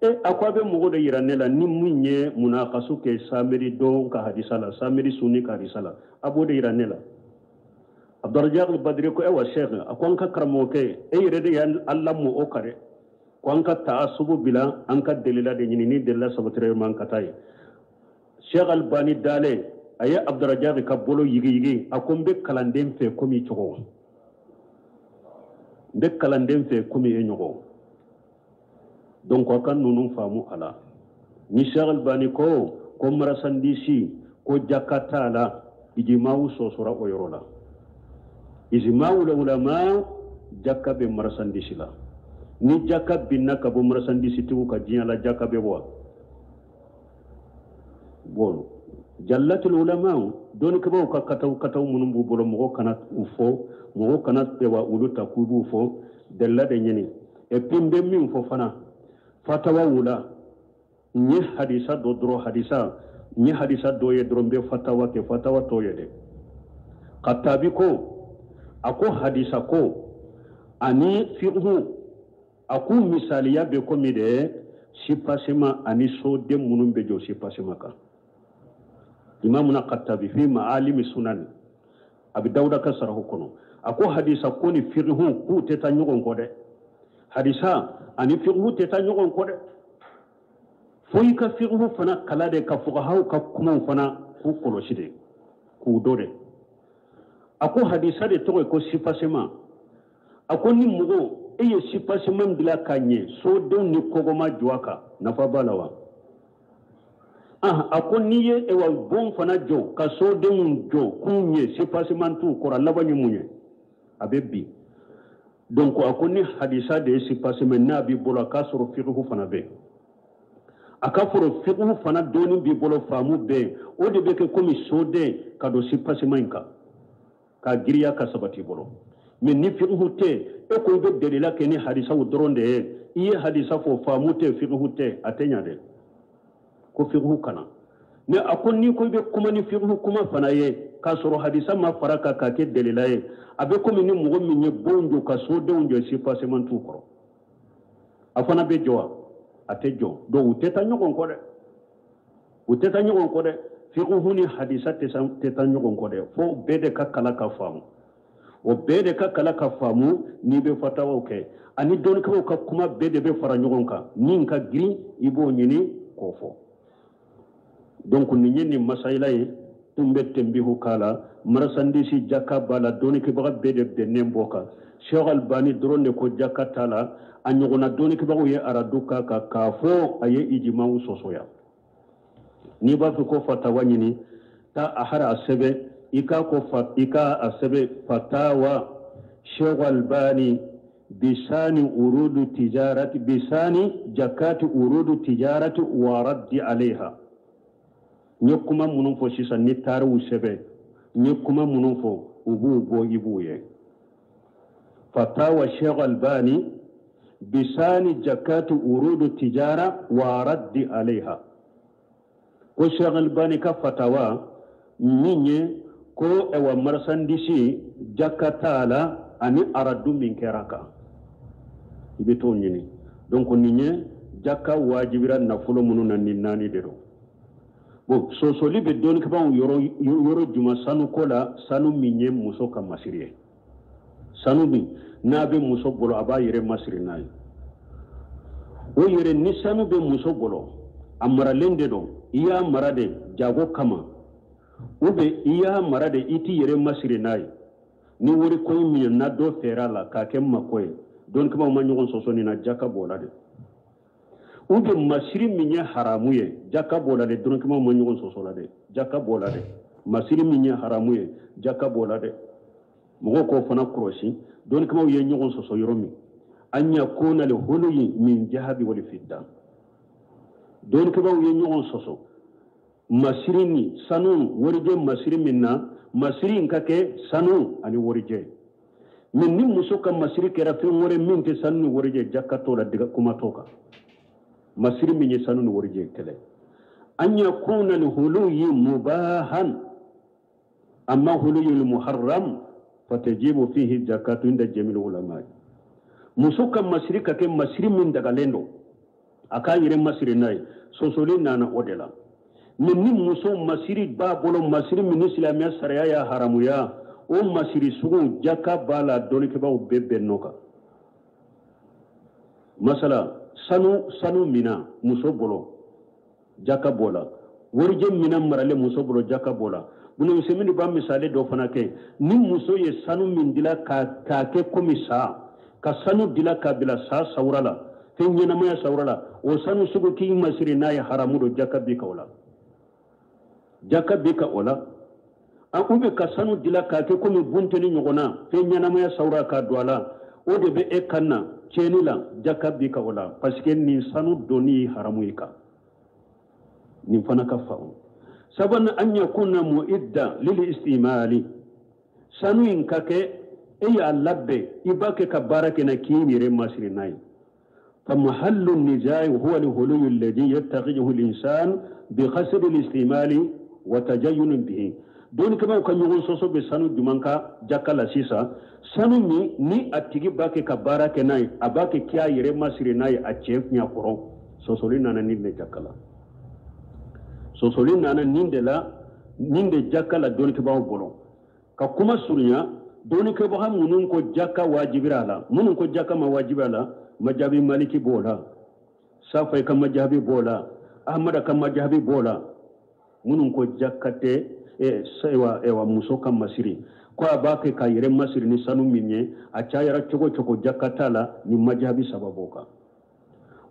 Speaker 1: E a ko a bɛ mɔgɔ de yira ne la ni min ye munakasu kɛ samedi don ka hadisa la, samedi sunni ka hadisa la, a b'o de yira ne la. Abdurajak Badri ko ayiwa Cheikh, a ko an ka karamɔgɔkɛ, e yɛrɛ de y'an lamɔ o kan dɛ, ko an ka taasubu bila, an ka delila de ɲini, ni delila sabatira yɔrɔ min an ka taa yen. Cheikh Albani dalen, a ye Abdurajak ka bolo yigiyigi, a ko n bɛ kalanden fɛ komi cogo, n bɛ kalanden fɛ komi e ɲɔgɔn. Donc a ka ninnu faamu a la. Ni Cheikh Albani ko ko marchandise ko jaka t'a la, ijimaw sɔsɔra o yɔrɔ la. Ijimaw la ulama, jaka bɛ marchandise la. Ni jaka binna ka bɔ marchandise tigiw ka diɲɛ la, jaka bɛ bɔ. Bon, jallatul ulama, dɔnnikɛbaw ka kataw kataw minnu b'u bolo, mɔgɔ kana u fɔ, mɔgɔ kana wa olu ta k'u b'u fɔ, delila de ɲini. Et puis n bɛ min fɔ fana fatawa la, n ye hadisa dɔ dɔrɔn, hadisa n ye hadisa dɔ ye dɔrɔn, n bɛ fatawa kɛ, fatawa tɔ ye dɛ. Katabi ko a ko hadisa ko ani fiqhu, a k'u misaliya bɛ komi de soubassement ani soden minnu bɛ jɔ soubassement kan. Imamuna Katabi fi ma'alimi sunan, a bɛ Dawuda ka sarahu kɔnɔ, a ko hadisa ko ni fiqhu k'u tɛ taa ɲɔgɔn kɔ dɛ. Hadisa ani fiqhu tɛ taa ɲɔgɔn kɔ dɛ, fo i ka fiqhu fana kala de, ka fuqahaw ka kumaw fana k'u kɔlɔsi de, k'u dɔ de. A ko hadisa de tɔgɔ ye ko soubassement. A ko ni mɔgɔ e ye soubassement bila ka ɲɛ, sodenw ni kɔgɔma jɔ a kan, nafa b'a la wa? A ko n'i ye ewa bon fana jɔ ka sodenw jɔ k'u ɲɛ, soubassement t'u kɔrɔ, a laban ye mun ye? A bɛ bin. Donc a ko ni hadisa de ye soubassement, n'a b'i bolo, a k'a sɔrɔ fiqhu fana bɛ yen, a ka fɔrɔ fiqhu fana dɔɔni b'i bolo, faamu bɛ yen, o de bɛ kɛ komi soden ka don soubassement in kan k'a giriya ka sabati i bolo. Mais ni fiqhu tɛ, e ko i bɛ delila kɛ ni hadisaw dɔrɔn de ye, i ye hadisa fɔ, faamu tɛ, fiqhu tɛ, a tɛ ɲa dɛ. Ko fiqhu kana. Mais a ko n'i ko i bɛ kuma ni fiqhu kuma fana ye k'a sɔrɔ hadisa ma fara kan k'a kɛ delila ye, a bɛ komi ni mɔgɔ min ye bon jɔ ka sodenw jɔ, soubassement t'u kɔrɔ, a fana bɛ jɔ wa? A tɛ jɔ. Donc u tɛ taa ɲɔgɔn kɔ dɛ, u tɛ taa ɲɔgɔn kɔ dɛ. Fiqhu ni hadisa tɛ taa ɲɔgɔn kɔ dɛ, fo bɛɛ de ka kala ka faamu, o bɛɛ de ka kala ka faamu n'i bɛ fatawaw kɛ. Ani dɔnnikɛlaw ka kuma bɛɛ de bɛ fara ɲɔgɔn kan, min ka girin i b'o ɲini k'o fɔ. Donc nin ye nin masayila ye. Tun bɛ tenbihu k'a la, marasandisi jaka b'a la, dɔnnikɛbaga bɛɛ de bɛnnen b'o kan. Sheikh Albani dɔrɔn de ko jaka t'a la, a ɲɔgɔnna dɔnnikɛbagaw ye aradu k'a kan k'a fɔ a ye ijimaw sɔsɔya. N'i b'a fɛ ko fatawa ɲini, taa a hara a sɛbɛn, i k'a ko i k'a a sɛbɛn fatawa Sheikh Albani bisani urudu tijarati bisani jakati urudu tijarati wa raddi alayha. N ye kuma minnu fɔ sisan ni taariw sɛbɛn, n ye kuma minnu fɔ u b'u bɔ i b'u ye. Fatawa Sheikh Albani bisani jakati urudu tijara wa raddi alayha. Ko Sheikh Albani ka fatawa min ye ko ɛwa marasandisi jaka t'a la ani aradu min kɛra kan, i bɛ t'o ɲini. Donc nin ye jaka wajibira nafolo minnu na, nin naani de don. Bon, sɔsɔli bɛ dɔnnikɛbaaw yɔrɔ jumɛn sanu ko la? Sanu min ye muso ka masiri ye, sanu min n'a bɛ muso bolo a b'a yɛrɛ masiri n'a ye, o yɛrɛ ni sanu bɛ muso bolo a maralen de don, i y'a mara de jago kama, ou bien i y'a mara de i t'i yɛrɛ masiri n'a ye, ni wari ko in minɛ na dɔ fɛɛrɛ a la k'a kɛ mako ye, dɔnnikɛbaaw ma ɲɔgɔn sɔsɔ nin na, jaka b'o la de. Ou bien masiri min ye haramu ye, jaka b'o la de, dɔnnikɛbaaw ma ɲɔgɔn sɔsɔ la dɛ, jaka b'o la dɛ. Masiri min ye haramu ye, jaka b'o la dɛ. Mɔgɔw k'o fana kɔlɔsi, dɔnnikɛbaaw ye ɲɔgɔn sɔsɔ yɔrɔ min, an yakuna li huluyi min jahabi wali fidda. Dɔnnikɛbaaw ye ɲɔgɔn sɔsɔ masiri ni sanu warijɛ masiri min na, masiri in ka kɛ sanu ani warijɛ. Mais ni muso ka masiri kɛra fɛn wɛrɛ min tɛ sanu ni warijɛ, jaka t'o la, diga kuma t'o kan. Masiri min ye sanu ni warijɛ kɛlɛ, an yakuna li huluyi mubahan, amma huluyi muharram fatajibu fihi zakatu inda jamil ulama. Muso ka masiri ka kɛ masiri min dagalen don, a k'a yɛrɛ masiri n'a ye, sɔsɔli nana o de la. Mais ni muso masiri b'a bolo, masiri min ni silamɛya sariya y'a haramuya, o masiri sugu jaka b'a la, dɔnnikɛbaaw bɛɛ bɛnn'o kan. Masala sanu mina muso bolo, jaka b'o la. Warijɛ mina maralen muso bolo, jaka b'o la. Bunu Usaimin b'a misali dɔ fana kɛ, ni muso ye sanu min dila k'a kɛ komi sa, ka sanu dila k'a bila sa sawura la, fɛn ɲɛnamaya sawura la, o sanu sugu k'i masiri n'a ye haramu don, jaka b'i kan o la, jaka b'i kan o la. Ou bien ka sanu dila k'a kɛ komi bunteni ɲɔgɔnna, fɛn ɲɛnamaya sawura k'a don a la, o de bɛ e kan na tiɲɛni la, jaka b'i kan o la, parce que nin sanu donni ye haramu ye kan. Nin fana ka faamu. Sabanan, an yakuna mu'idda lil istimali, sanu in ka kɛ e y'a labɛn, i b'a kɛ ka baara kɛ na k'i yɛrɛ masiri n'a ye. Fa mahallu nizai huwa al-huluyu alladhi yattakhidhuhu al-insan bi qasdi al-istimali wa tajayyun bihi. Dɔnnikɛbaaw ka ɲɔgɔn sɔsɔ bɛ sanu jumɛn ka jaka la sisan? Sanu min ni a tigi b'a kɛ ka baara kɛ n'a ye, a b'a kɛ k'a yɛrɛ masiri n'a ye a cɛ ɲɛ kɔrɔ. Sɔsɔli nana nin de jaka la, sɔsɔli nana nin de la, nin de jaka la dɔnnikɛbaaw bolo. Ka kuma surunya, dɔnnikɛbaga minnu ko jaka wajibira a la, minnu ko jaka ma wajibi a la, majabi Maliki b'o la, Safai ka majabi b'o la, Ahmada ka majabi b'o la. Minnu ko jaka tɛ ewa muso ka masiri, ko a b'a kɛ ka yɛrɛ masiri ni sanu min ye, a cayara cogo cogo jaka t'a la, ni majabi saba b'o kan.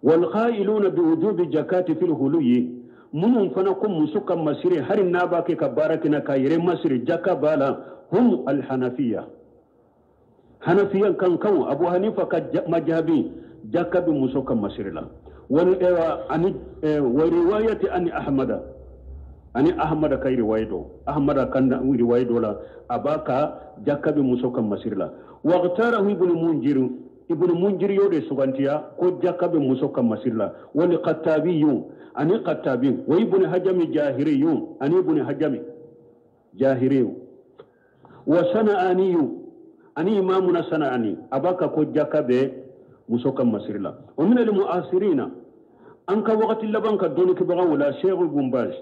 Speaker 1: Walqailuna biwujubi jakati fil huluyi, minnu fana ko muso ka masiri hali n'a b'a kɛ ka baara kɛ na ka yɛrɛ masiri jaka b'a la, hum alhanafiya, hanafiya kan kan Abu Hanifa ka majabi jaka bɛ muso ka masiri la. Wal ewa ani wa riwayati ani Ahmada, ani Ahmada ka riwaya do, Ahmada kan riwaya do la, a b'a ka jaka bɛ muso ka masiri la. Waqtarahu ibn Munjir, ibn Munjir y'o de sugantiya ko jaka bɛ muso ka masiri la. Wal Qattabiyu, ani Qattabi, wa ibn Hajami Jahiriyu, ani ibn Hajami Jahiriyu, wa Sana'aniyu, ani imamuna Sana'ani, a b'a ka ko jaka bɛ muso ka masiri la. Wa min al mu'asirina, an ka wagati laban ka dɔnnikɛbagaw la, Sheikh Ibn Baz,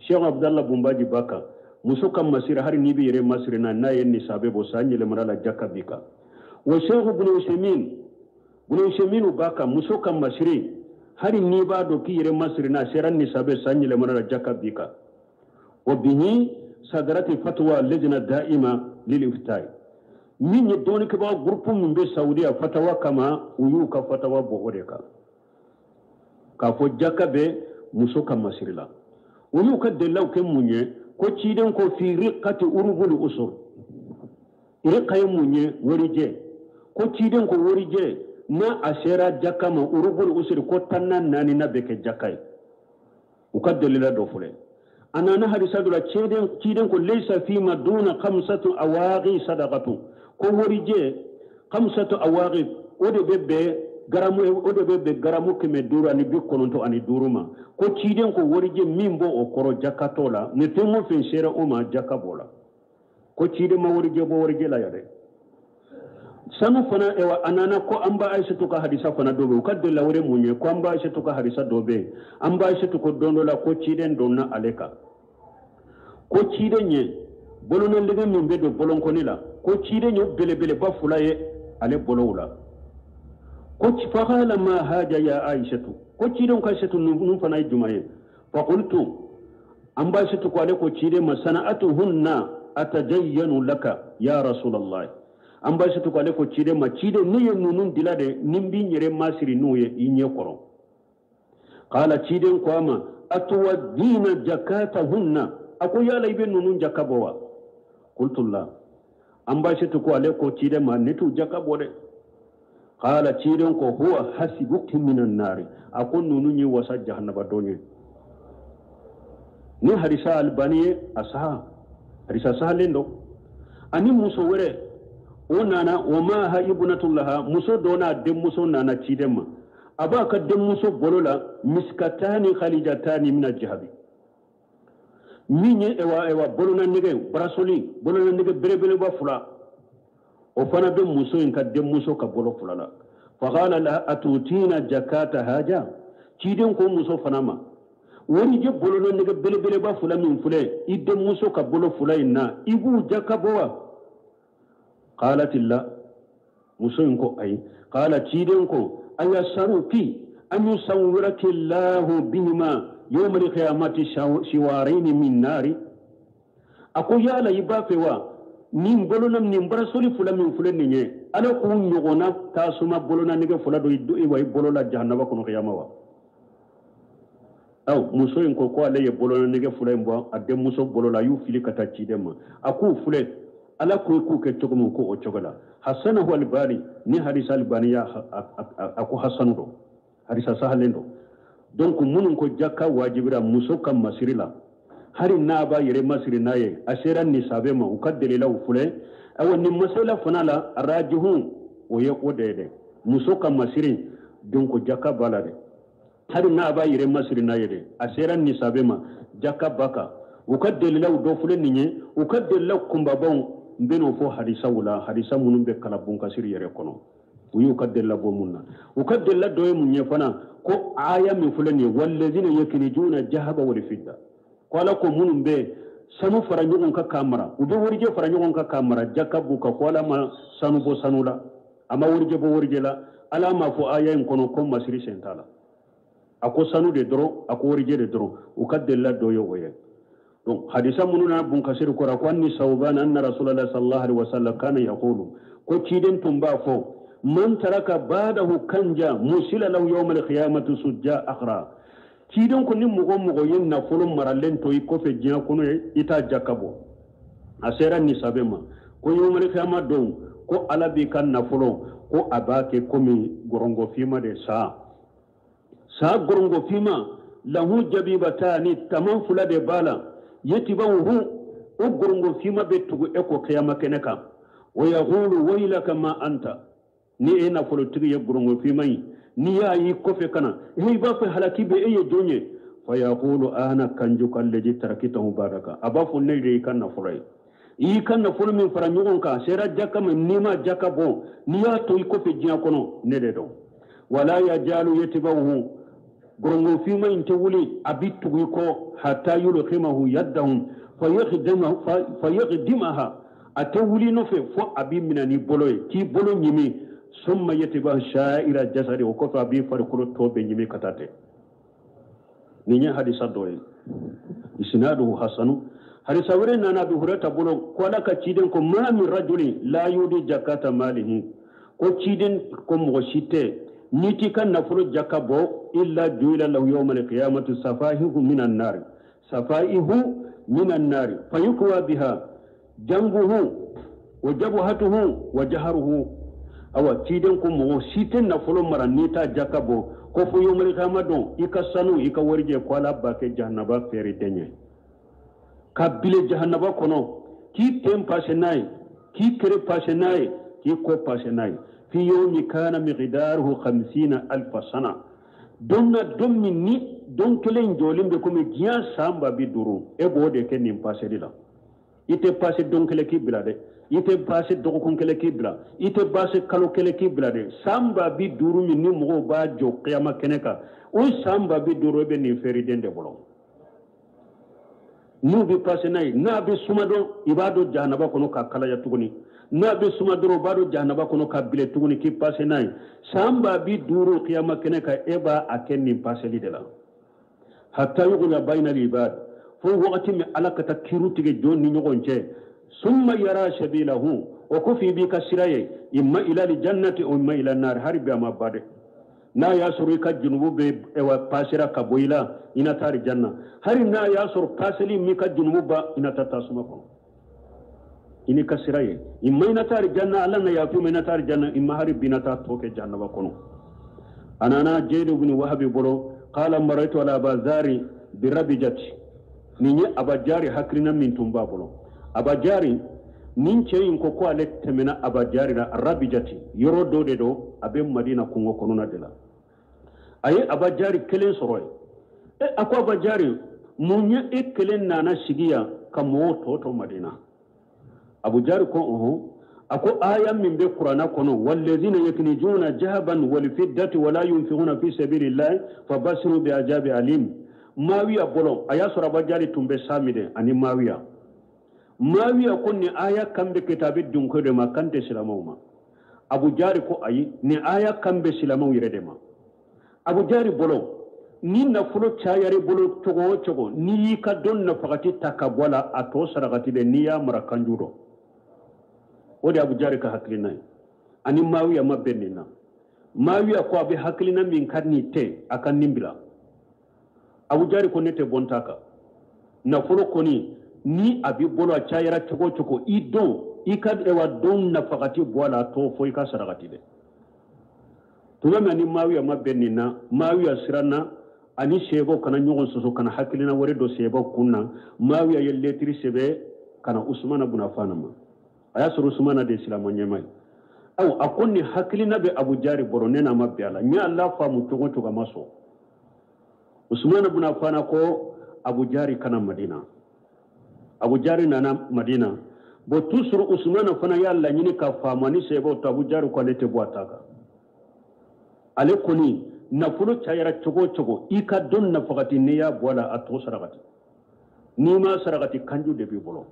Speaker 1: Sheikh Abdallah Bumbaji Baka, muso ka masiri hali n'i bɛ yɛrɛ masiri na n'a ye nisabe bɔ san yɛlɛmana la, jaka b'i kan. Wa Sheikh Ibn Usaimin, Ibn Usaimin b'a kan muso ka masiri hali n'i b'a dɔn k'i yɛrɛ masiri na a sera nisabe san yɛlɛmana la, jaka b'i kan. Wa bihi sadarati fatwa lejna da'ima lil iftai, min ye dɔnnikɛbaga groupe min bɛ Saudiya fatawa kama, u y'u ka fatawa bɔ o de kan k'a fɔ jaka bɛ muso ka masiri la. U y'u ka delilaw kɛ mun ye? Ko ciden ko fi riqati urubul usur. Riqa ye mun ye? Warijɛ. Ko ciden ko warijɛ n'a a sera jaka ma urubul usur, ko 14 na bɛ kɛ jaka ye. U ka delila dɔ filɛ. A nana hadisa dɔ la, ciden ko laysa fima duna khamsatu awaqi sadaqatu. Ko warijɛ khamsatu awaqi, o de bɛ bɛn garamu, o de bɛ bɛn garamu 595 ma. Ko ciden ko warijɛ min b'o o kɔrɔ jaka t'o la, ni fɛn o fɛn sera o ma jaka b'o la. Ko ciden ma warijɛ bɔ warijɛ la yɛrɛ. Sanu fana, ewa, a nana ko an ba Aisatu ka hadisa fana dɔ bɛ yen. U ka delila wɛrɛ mun ye? Ko an ba Aisatu ka hadisa dɔ bɛ yen. An ba Aisatu ko don dɔ la ko ciden donna ale kan, ko ciden ye bolonɔndɛgɛ min bɛ don bolonkɔni la, ko ciden ye belebeleba 2 ye ale bolow la. Ko faqala ma haja ya Aisatu, ko ciden ko Aisatu ninnu fana ye jumɛn ye? Faqultu, an ba Aisatu ko ale ko ciden ma sana'atuhunna atajayyanu laka ya Rasulallah. An ba Aisatu ko ale ko ciden ma, ciden ne ye ninnu dila de, ni n b'i yɛrɛ masiri n'u ye i ɲɛ kɔrɔ. Qala, ciden ko a ma atuwaddina jakatahunna, a ko yala i bɛ ninnu jaka bɔ wa? Qultu la. An ba Aisatu ko ale ko ciden ma, ne t'u jaka bɔ dɛ. Qala, ciden ko huwa hasibuki minan nari, a ko ninnu ye wasa jahannaba dɔ ye. Ni hadisa Albani ye a saha, hadisa sahalen don. Ani muso wɛrɛ o nana, o ma ha ibnatullaha, muso dɔ n'a denmuso nana ciden ma, a b'a ka denmuso bolo la miskatani khalijatani mina jahabi, min ye ewa bolona nɛgɛ barasoli bolona nɛgɛ belebeleba 2, o fana bɛ muso in ka denmuso ka bolo 2 la. Faqala la atutina jakata haja, ciden ko muso fana ma, warijɛ bolona nɛgɛ belebeleba 2 min filɛ i denmuso ka bolo 2 in na, i b'u jaka bɔ wa? Qalat la, muso in ko ayi. Qala, ciden ko ayasaruki an yusawwiraki Allahu bihima yawma al-qiyamati siwaraini min nari, a ko yala i b'a fɛ wa nin bolona nin barasoli 2 min filɛ nin ye, Ala k'u ɲɔgɔnna tasuma bolona nɛgɛ 2 don i bolo la jahannaba kɔnɔ kiyama wa? Aw, muso in ko ko ale ye bolona nɛgɛ 2 in bɔ a denmuso bolo la, a y'u fili ka taa ciden ma. A k'u filɛ, Ala ko k'u kɛ cogo min, ko o cogo la. Hasanahu Albani, ni hadisa Albani ya a ko hasanu don, hadisa sahalen don. Donc minnu ko jaka wajibira muso ka masiri la, hali n'a b'a yɛrɛ masiri n'a ye, a sera nisabe ma, u ka delilaw filɛ. Ayiwa, nin masala fana la, rajihu o ye o de ye dɛ, muso ka masiri, donc jaka b'a la dɛ, hali n'a b'a yɛrɛ masiri n'a ye dɛ, a sera nisabe ma, jaka b'a kan. U ka delilaw dɔ filɛ nin ye, u ka delilaw kunbabaw n bɛn'o fɔ hadisaw la, hadisa minnu bɛ kalan bunkasiri yɛrɛ kɔnɔ, u y'u ka delila bɔ mun na. U ka delila dɔ ye mun ye fana? Ko aya min filɛ nin ye, wallazina yaknizuna jahaba wal fidda, ko Ala ko minnu bɛ sanu fara ɲɔgɔn kan k'a mara, u bɛ warijɛ fara ɲɔgɔn kan k'a mara, jaka b'u kan. Ko Ala ma sanu bɔ sanu la, a ma warijɛ bɔ warijɛ la. Ala m'a fɔ aya in kɔnɔ ko masiri sen t'a la, a ko sanu de dɔrɔn, a ko warijɛ de dɔrɔn. U ka delila dɔ ye o ye. Donc hadisa minnu na bunkasiri kɔrɔ, ko anni sawban anna rasulallah sallallahu alaihi wasallam kana yaqulu, ko ciden tun b'a fɔ man taraka badahu kanja musila lahu yawma alqiyamati sujja akhra. Ciden ko ni mɔgɔ mɔgɔ ye nafolo maralen to i kɔfɛ diɲɛ kɔnɔ ye, i t'a jaka bɔ, a sera nisabe ma, ko yawma alqiyama don, ko Ala b'i ka nafolo ko a b'a kɛ komi gɔrɔngɔfinma de, sa gɔrɔngɔfinma lahu jabibatani, taman 2 de b'a la, yetibawuhu, o gɔrɔngɔfinma bɛ tugu e kɔ kiyama kɛnɛ kan. Wa yaqulu waylaka ma anta, ni e nafolotigi ye gɔrɔngɔfinma in, n'i y'a y'i kɔfɛ ka na, i b'a fɛ halaki bɛ e ye jɔn ye? Fa yaqulu ana kanjuka allazi tarakitahu badaka, a b'a fɔ ne de y'i ka nafolo ye, i y'i ka nafolo min fara ɲɔgɔn kan, a sera jaka ma, n'i ma jaka bɔ, n'i y'a to i kɔfɛ diɲɛ kɔnɔ, ne de don. Wala yajalu yatba'uhu, gɔrɔngɔfinma in tɛ wuli, a bɛ tugu i kɔ, hatta yulqimahu yaddahum fayaqdimaha, a tɛ wuli nɔfɛ fo a b'i minɛ n'i bolo ye, k'i bolo ɲimi, summa yatba'u sha'ira jasadi, o kɔfɛ a b'i farikolo tɔ bɛɛ ɲimi ka taa ten. Nin ye hadisa dɔ ye, isnaduhu hasanu. Hadisa wɛrɛ nana Abi Hurayra bolo ko Ala ka ciden ko ma min rajulin la yudi jakata malihi, ko ciden ko mɔgɔ si tɛ n'i t'i ka nafolo jaka bɔ illa ju'ila lahu yawmal qiyamati safahihu minan nar, safaihu minan nar fayukwa biha janbuhu wa jabhatuhu wa jaharuhu. Awa ciden ko mɔgɔ si tɛ nafolo mara n'i t'a jaka bɔ ko fo yawmal qiyama don i ka sanu i ka warijɛ ko Ala b'a kɛ jahanaba feere den ye ka bile jahanaba kɔnɔ k'i ten pase n'a ye k'i kere pase n'a ye k'i kɔ pase n'a ye fi yawmi kana miqdaruhu 50,000 sana, don na don min ni don kelen jɔlen bɛ komi diɲɛ san 50,000 e b'o de kɛ nin paseli la. I tɛ pase don kelen k'i bila dɛ, i tɛ pase dɔgɔkun kelen k'i bila, i tɛ pase kalo kelen k'i bila dɛ. San 50,000 min ni mɔgɔw b'a jɔ kiyama kɛnɛ kan, o san 50,000 e bɛ nin feereden de bolo. N'u bɛ pase n'a ye, n'a bɛ suma dɔrɔn i b'a don jahanaba kɔnɔ ka kalaya tuguni, n'a bɛ suma dɔrɔn u b'a don jahanaba kɔnɔ ka bile tuguni k'i pase n'a ye. San 50,000 kiyama kɛnɛ kan e b'a a kɛ nin paseli de la. Hatta yughna bayna al-ibad, fo wagati min Ala ka taa kiiru tigɛ jɔn ni ɲɔgɔn cɛ. Summa yara sabilahu, o kɔfɛ i b'i ka sira ye, imma ila al-jannati o imma ila an-nar, hali bi a ma ban dɛ. N'a y'a sɔrɔ i ka junubu bɛ pasera ka bɔ i la, i na taa janna. Hali n'a y'a sɔrɔ paseli m'i ka junubu ban, i na taa tasuma kɔnɔ. I n'i ka sira ye, imma i na taa janna, Ala na yafa i ma, i na taa janna, imma hali bi i na taa tɔ kɛ jahannaba kɔnɔ. A nana Jayid ibn Wahabi bolo, qala maraitu ala Abazari bi rabijati, nin ye Abajari hakilina min tun b'a bolo. Abajari nin cɛ in ko ko ale tɛmɛna Abajari la rabijati, yɔrɔ dɔ de don a bɛ Madina kungo kɔnɔna de la. A ye Abajari kelen sɔrɔ yen. E a ko Abajari, mun ye e kelen nana sigi yan ka mɔgɔw tɔ to Madina? Abujari ko ɔhɔn. A ko aya min bɛ kuranna kɔnɔ, wallazina yaknizuna jahaban wal fiddati wala yunfiquna fi sabilillahi fabashiru bi ajabi alim. Mawiya bolo a y'a sɔrɔ Abajari tun bɛ sami dɛ ani Mawiya. Mawiya ko nin aya kan bɛ kitabi dunko de ma, kan tɛ silamɛw ma. Abujari ko ayi, nin aya kan bɛ silamɛw yɛrɛ de ma. Abujari bolo ni nafolo cayara i bolo cogo o cogo, n'i y'i ka don nafagati ta ka bɔ a la, a tɔ sarakati dɛ, n'i y'a mara kanju dɔn. O de ye Abujari ka hakilina ye. Ani Mawiya ma bɛn nin na. Mawiya ko a bɛ hakilina min ka nin tɛ, a ka nin bila. Abujari ko ne tɛ bɔ n ta kan. Nafolo kɔni ni a b'i bolo a cayara cogo o cogo, i don i ka ewa don nafagati bɔ a la, a tɔ fo i ka sarakati dɛ. Tuma min ni Mawiya ma bɛn nin na, Mawiya siranna ani seebaw kana ɲɔgɔn sɔsɔ, kana hakilina wɛrɛ don seebaw kun na. Mawiya ye lɛtiri sɛbɛn ka na Usumana bun Affan ma. A y'a sɔrɔ Usumana de ye silamɛ ɲɛmaa ye. Aw a ko nin hakilina bɛ Abujari bolo, ne n'a ma bɛn a la, n y'a lafaamu cogo o cogo a ma sɔn. Usumana bun Affan ko Abujari kana Madina. Abujari nana Madina. Bon toujours Usumana fana y'a laɲini ka faamu ani seebaw to, Abujari ko ale tɛ bɔ a ta kan. Ale kɔni nafolo cayara cogo o cogo, i ka don nafagati n'i y'a bɔ a la, a tɔ sarakati. N'i ma sarakati, kanju de b'i bolo.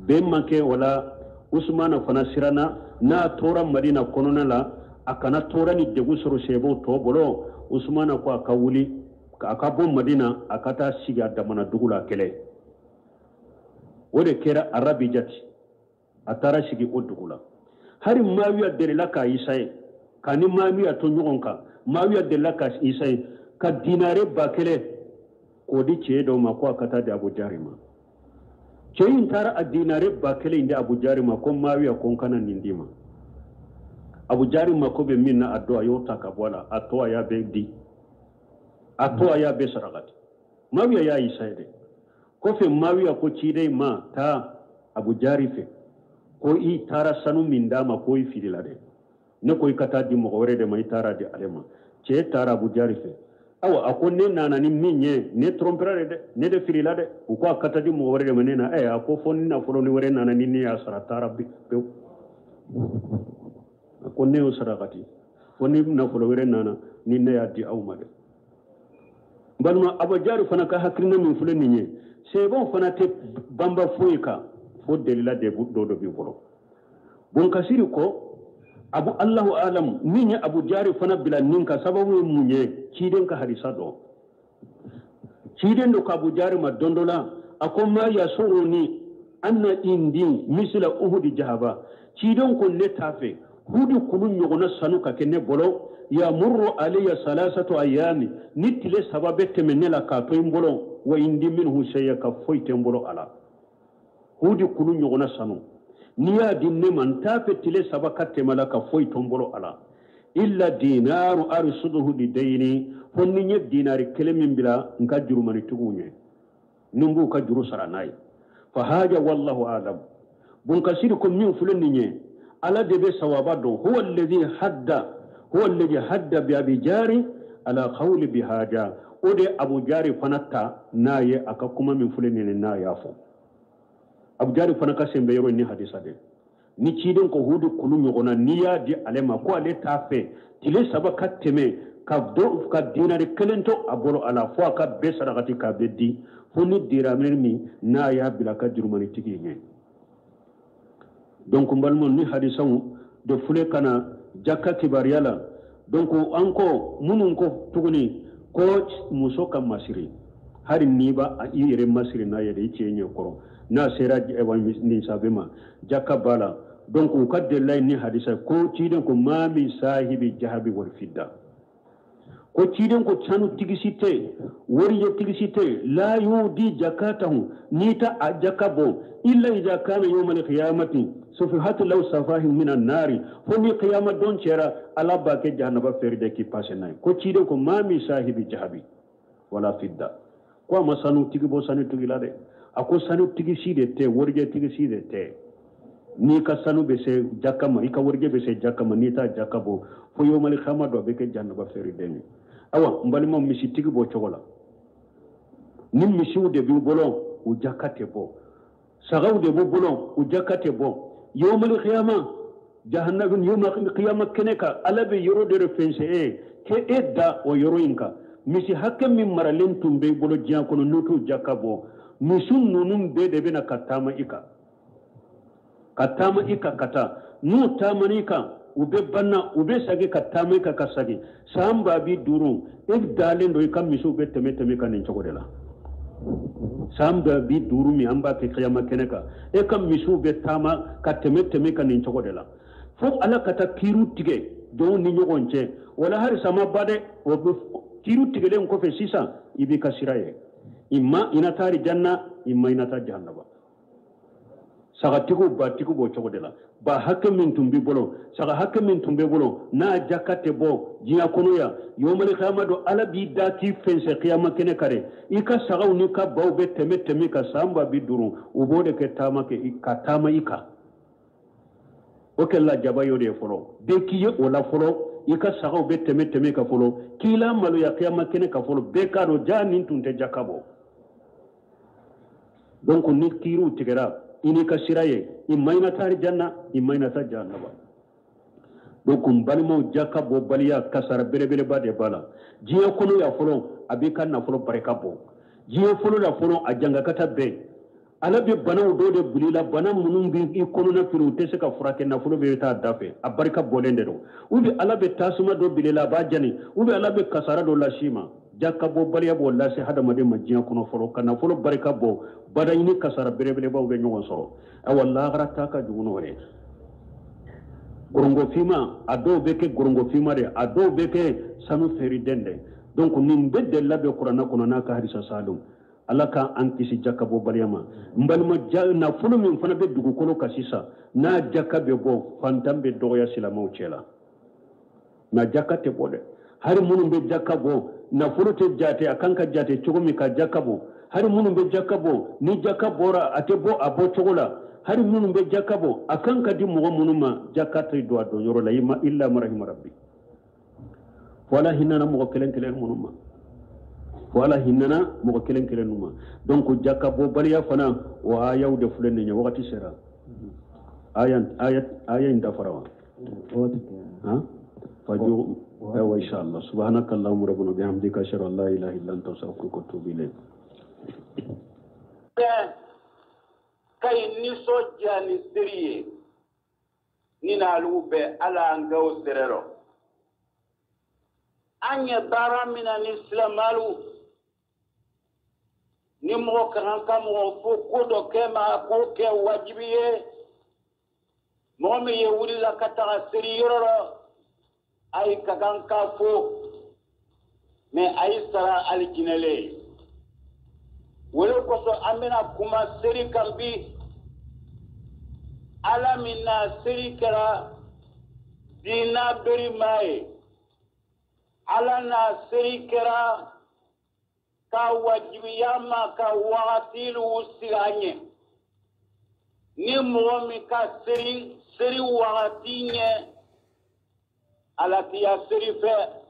Speaker 1: Bɛn ma kɛ o la, Usumana fana siranna n'a tora Madina kɔnɔna la, a kana tora ni degun sɔrɔ seebaw tɔ bolo. Usumana ko a ka wuli, a ka bɔ Madina, a ka taa sigi a damana dugu la kɛlɛ. O de kɛra Arabijati. A taara sigi o dugu la. Hali Mawiya delila k'a isaye, k'a ni Mawiya to ɲɔgɔn kan. Mawiya delila k'a isaye ka dinare 1000 k'o di cɛ dɔ ma ko a ka taa di Abujari ma. Cɛ in taara a dinare 1000 in di Abujari ma ko Mawiya ko n kana nin d'i ma. Abujari mako bɛ min na a don, a y'o ta ka bɔ a la, a tɔ a y'a bɛɛ di, a tɔ a y'a bɛɛ sarakati. Mawiya y'a isaye dɛ. Kɔfɛ Mawiya ko ciden ma taa Abujari fɛ ko i taara sanu min d'a ma ko i filila dɛ, ne ko i ka taa di mɔgɔ wɛrɛ de ma, i taara di ale ma. Cɛ taara Abujari fɛ. Awa a ko ne nana ni min ye, ne trompera de dɛ, ne de filila dɛ. U ko a ka taa di mɔgɔ wɛrɛ de ma, ne na. A ko fo ni nafolo ni wɛrɛ nana ni ne y'a sara, taara pewu. A ko ne y'o sarakati, fo ni nafolo wɛrɛ nana ni ne y'a di aw ma dɛ. N balima, Abujari fana ka hakilina min filɛ nin ye, seebaw fana tɛ banba foyi kan fo delila de dɔ dɔ b'i bolo. Bonkasiri ko Abu Allahu alam min ye Abujari fana bila nin kan sababu ye mun ye? Ciden ka hadisa dɔn. Ciden dɔ ko Abujari ma don dɔ la, A ko ma yasuruni anna indi misla uhudi jahaba, ciden ko ne t'a fɛ hudu kulu ɲɔgɔnna sanu ka kɛ ne bolo, yamurru alayya salasatu ayami, ni tile 3 bɛ tɛmɛ ne la k'a to n bolo, wa indi minhu shay'a, ka foyi tɛ n bolo a la. Hudu kulu ɲɔgɔnna sanu n'i y'a di ne ma, n t'a fɛ tile 3 ka tɛmɛ la ka foyi to n bolo a la, illa dinaru arsuduhu lidayni, fo ni n ye dinari kelen min bila n ka jurumanitigiw ɲɛ, ni n b'u ka juru sara n'a ye. Fa haja wallahu alam. Bunkasiri ko min filɛ nin ye, ala de bɛ sawaba dɔn. Huwa alladhi hadda, huwa alladhi hadda bi abi jari ala qawli bi haja, o de Abu Jari fana ta n'a ye a ka kuma min filɛ nin ye n'a y'a fɔ. Abu Jari fana ka sen bɛ yɔrɔ in ni hadisa de. Ni ciden ko hudu kulu ɲɔgɔnna n'i y'a di ale ma, ko ale t'a fɛ tile 3 ka tɛmɛ ka dinari kelen to a bolo a la, fo a ka bɛɛ sarakati k'a bɛɛ di, fo ni diramɛ min n'a y'a bila ka jurumanitigi ɲɛ. Donc n balimaw, ni hadisaw de filɛ ka na jaka kibaruya la. Donc an ko minnu ko tuguni ko muso ka masiri, hali n'i b'a i yɛrɛ masiri n'a yɛrɛ i cɛ ɲɛ kɔrɔ, n'a sera nin sabe ma, jaka b'a la. Donc u ka delila ni hadisa ko ciden ko ma min sahibi jahabi wal fidda, ko ciden ko sanu tigisi tɛ, warijɛ tigisi tɛ, la yudi jakatahu, n'i ta a jaka bɔ, illa idha kana yawma alqiyamati sufihatu law safahi min an-nari, fo ni qiyama don cɛra ala b'a kɛ jahanaba fɛrɛ de k'i passe n'a ye. Ko ciden ko ma min sahibi jahabi wala fidda, ko a ma sanu tigi bɔ sanu tigi la dɛ, a ko sanu tigi si de tɛ, warijɛ tigi si de tɛ. N'i ka sanu bɛ se jaka ma, i ka warijɛ bɛ se jaka ma, n'i t'a jaka bɔ, fo yawmal qiyama dɔ bɛ kɛ jahanaba fɛrɛ den ye. Awa n balimaw, misitigi b'o cogo la, ni misiw de b'i bolo u jaka tɛ bɔ, sagaw de b'u bolo u jaka tɛ bɔ. Yawmal qiyama jahannam, yawmal qiyama kɛnɛ kan, ala bɛ yɔrɔ dɔ de fɛnsɛ e ye k'e da o yɔrɔ in kan. Misi hakɛ min maralen tun b'i bolo diɲɛ kɔnɔ n'u t'u jaka bɔ, misi ninnu bɛɛ de bɛna ka taama i kan, ka taama i kan ka taa. N'u taamana i kan, u bɛ banna, u bɛ segin ka taama i kan ka segin. San 50,000 e dalen don i ka misiw bɛ tɛmɛ tɛmɛ ka nin cogo de la. San 50,000 min an b'a kɛ kiyama kɛnɛ kan, e ka misiw bɛ taama ka tɛmɛ tɛmɛ ka nin cogo de la, fo ala ka taa kiiriw tigɛ jɔnw ni ɲɔgɔn cɛ. Wala hali sama ba dɛ, o bɛ kiiriw tigɛlen kɔfɛ sisan i b'i ka sira ye, i ma i na taa janna, i ma i na taa jahannaba. Sagatigiw batigiw b'o cogo de la. Ba hakɛ min tun b'i bolo, saga hakɛ min tun b'i bolo, n'a jaka tɛ bɔ diɲɛ kɔnɔ yan, yawmal qiyama don ala b'i da k'i fɛnsɛ kiyama kɛnɛ kan dɛ. I ka sagaw n'i ka baw bɛ tɛmɛ tɛmɛ ka san 50,000, u b'o de kɛ taama kɛ ka taama i kan. O kɛla jaba y'o de ye fɔlɔ, bɛɛ k'i ye o la fɔlɔ, i ka sagaw bɛ tɛmɛ tɛmɛ ka fɔlɔ, k'i la maloya kiyama kɛnɛ kan fɔlɔ, bɛɛ k'a dɔn ja nin tun tɛ jaka bɔ. Donc ni kiiriw tigɛra, i n'i ka sira ye, i ma i na taa janna, i ma i na taa jahannaba. Donc n balimaw, jaka bɔ baliya kasara belebeleba de b'a la. Diɲɛ kɔnɔ yan fɔlɔ, a b'i ka nafolo barika bɔ. Diɲɛ fɔlɔ la fɔlɔ, a jangakata bɛɛ. Ala bɛ banaw dɔw de bila i la, bana minnu bɛ i kɔnɔna fili, u tɛ se ka furakɛ, nafolo bɛ taa da fɛ, a barika bɔlen de don. Ou bien ala bɛ tasuma dɔ bila i la, a b'a jani, ou bien ala bɛ kasara dɔ las'i ma. Jaka bɔ baliya b'o lase hadamaden ma diɲɛ kɔnɔ fɔlɔ, ka nafolo barika bɔ, badaɲini kasara belebelebaw bɛ ɲɔgɔn sɔrɔ. Awa lahara ta ka jugu n'o ye. Gorongofinma, a dɔw bɛ kɛ gorongofinma de, a dɔw bɛ kɛ sanu feereden de. Donc nin bɛɛ delila bɛ kuranɛ kɔnɔ n'a ka hadisa salon. Ala k'an kisi jaka bɔ baliya ma. N balima, nafolo min fana bɛ dugukolo kan sisan, n'a jaka bɛ bɔ, fantan bɛ dɔgɔya silamɛw cɛ la. Nka jaka tɛ bɔ dɛ. Hali minnu bɛ jaka bɔ, nafolo tɛ jate, a kan ka jate cogo min ka jaka bɔ. Hali minnu bɛ jaka bɔ, ni jaka bɔra, a tɛ bɔ a bɔ cogo la. Hali minnu bɛ jaka bɔ, a kan ka di mɔgɔ minnu ma, jaka tɛ don a don yɔrɔ la, i ma illa marahima rabbi. Fo ala hinɛna mɔgɔ kelen kelen minnu ma. Fo ala hinɛna mɔgɔ kelen kelen minnu ma. Donc jaka bɔ baliya fana, o ayaw de filɛ nin ye, wagati sera. Aya in dafara wa? Han? Faju, ayiwa, inshallah. Subhanaka Allahumma rabbana bihamdika, ashhadu an la ilaha illa anta, astaghfiruka wa atubu ilayk.
Speaker 3: Ka i nisɔndiya ni seri ye, ni n'alu bɛ ala an gawo sererɔ. An ye baara min na ni silamalu, Ni mɔgɔ ka kan ka mɔgɔ fo ko dɔ kɛ ma, k'o kɛ wajibi ye. Mɔgɔ min ye wulila ka taga seri yɔrɔ rɔ, a ye ka kan ka fo, mɛ a ye sara alijinɛ le ye. Wele kosɔn an bɛna kuma seri kan bi. Ala min na seri kɛra diina berima ye, Ala na seri kɛra ka wajibiya ma ka wagatilu sigi a ɲɛ. Ni mɔgɔ min ka seri seri wagati ɲɛ, Ala tiya seri fɛ.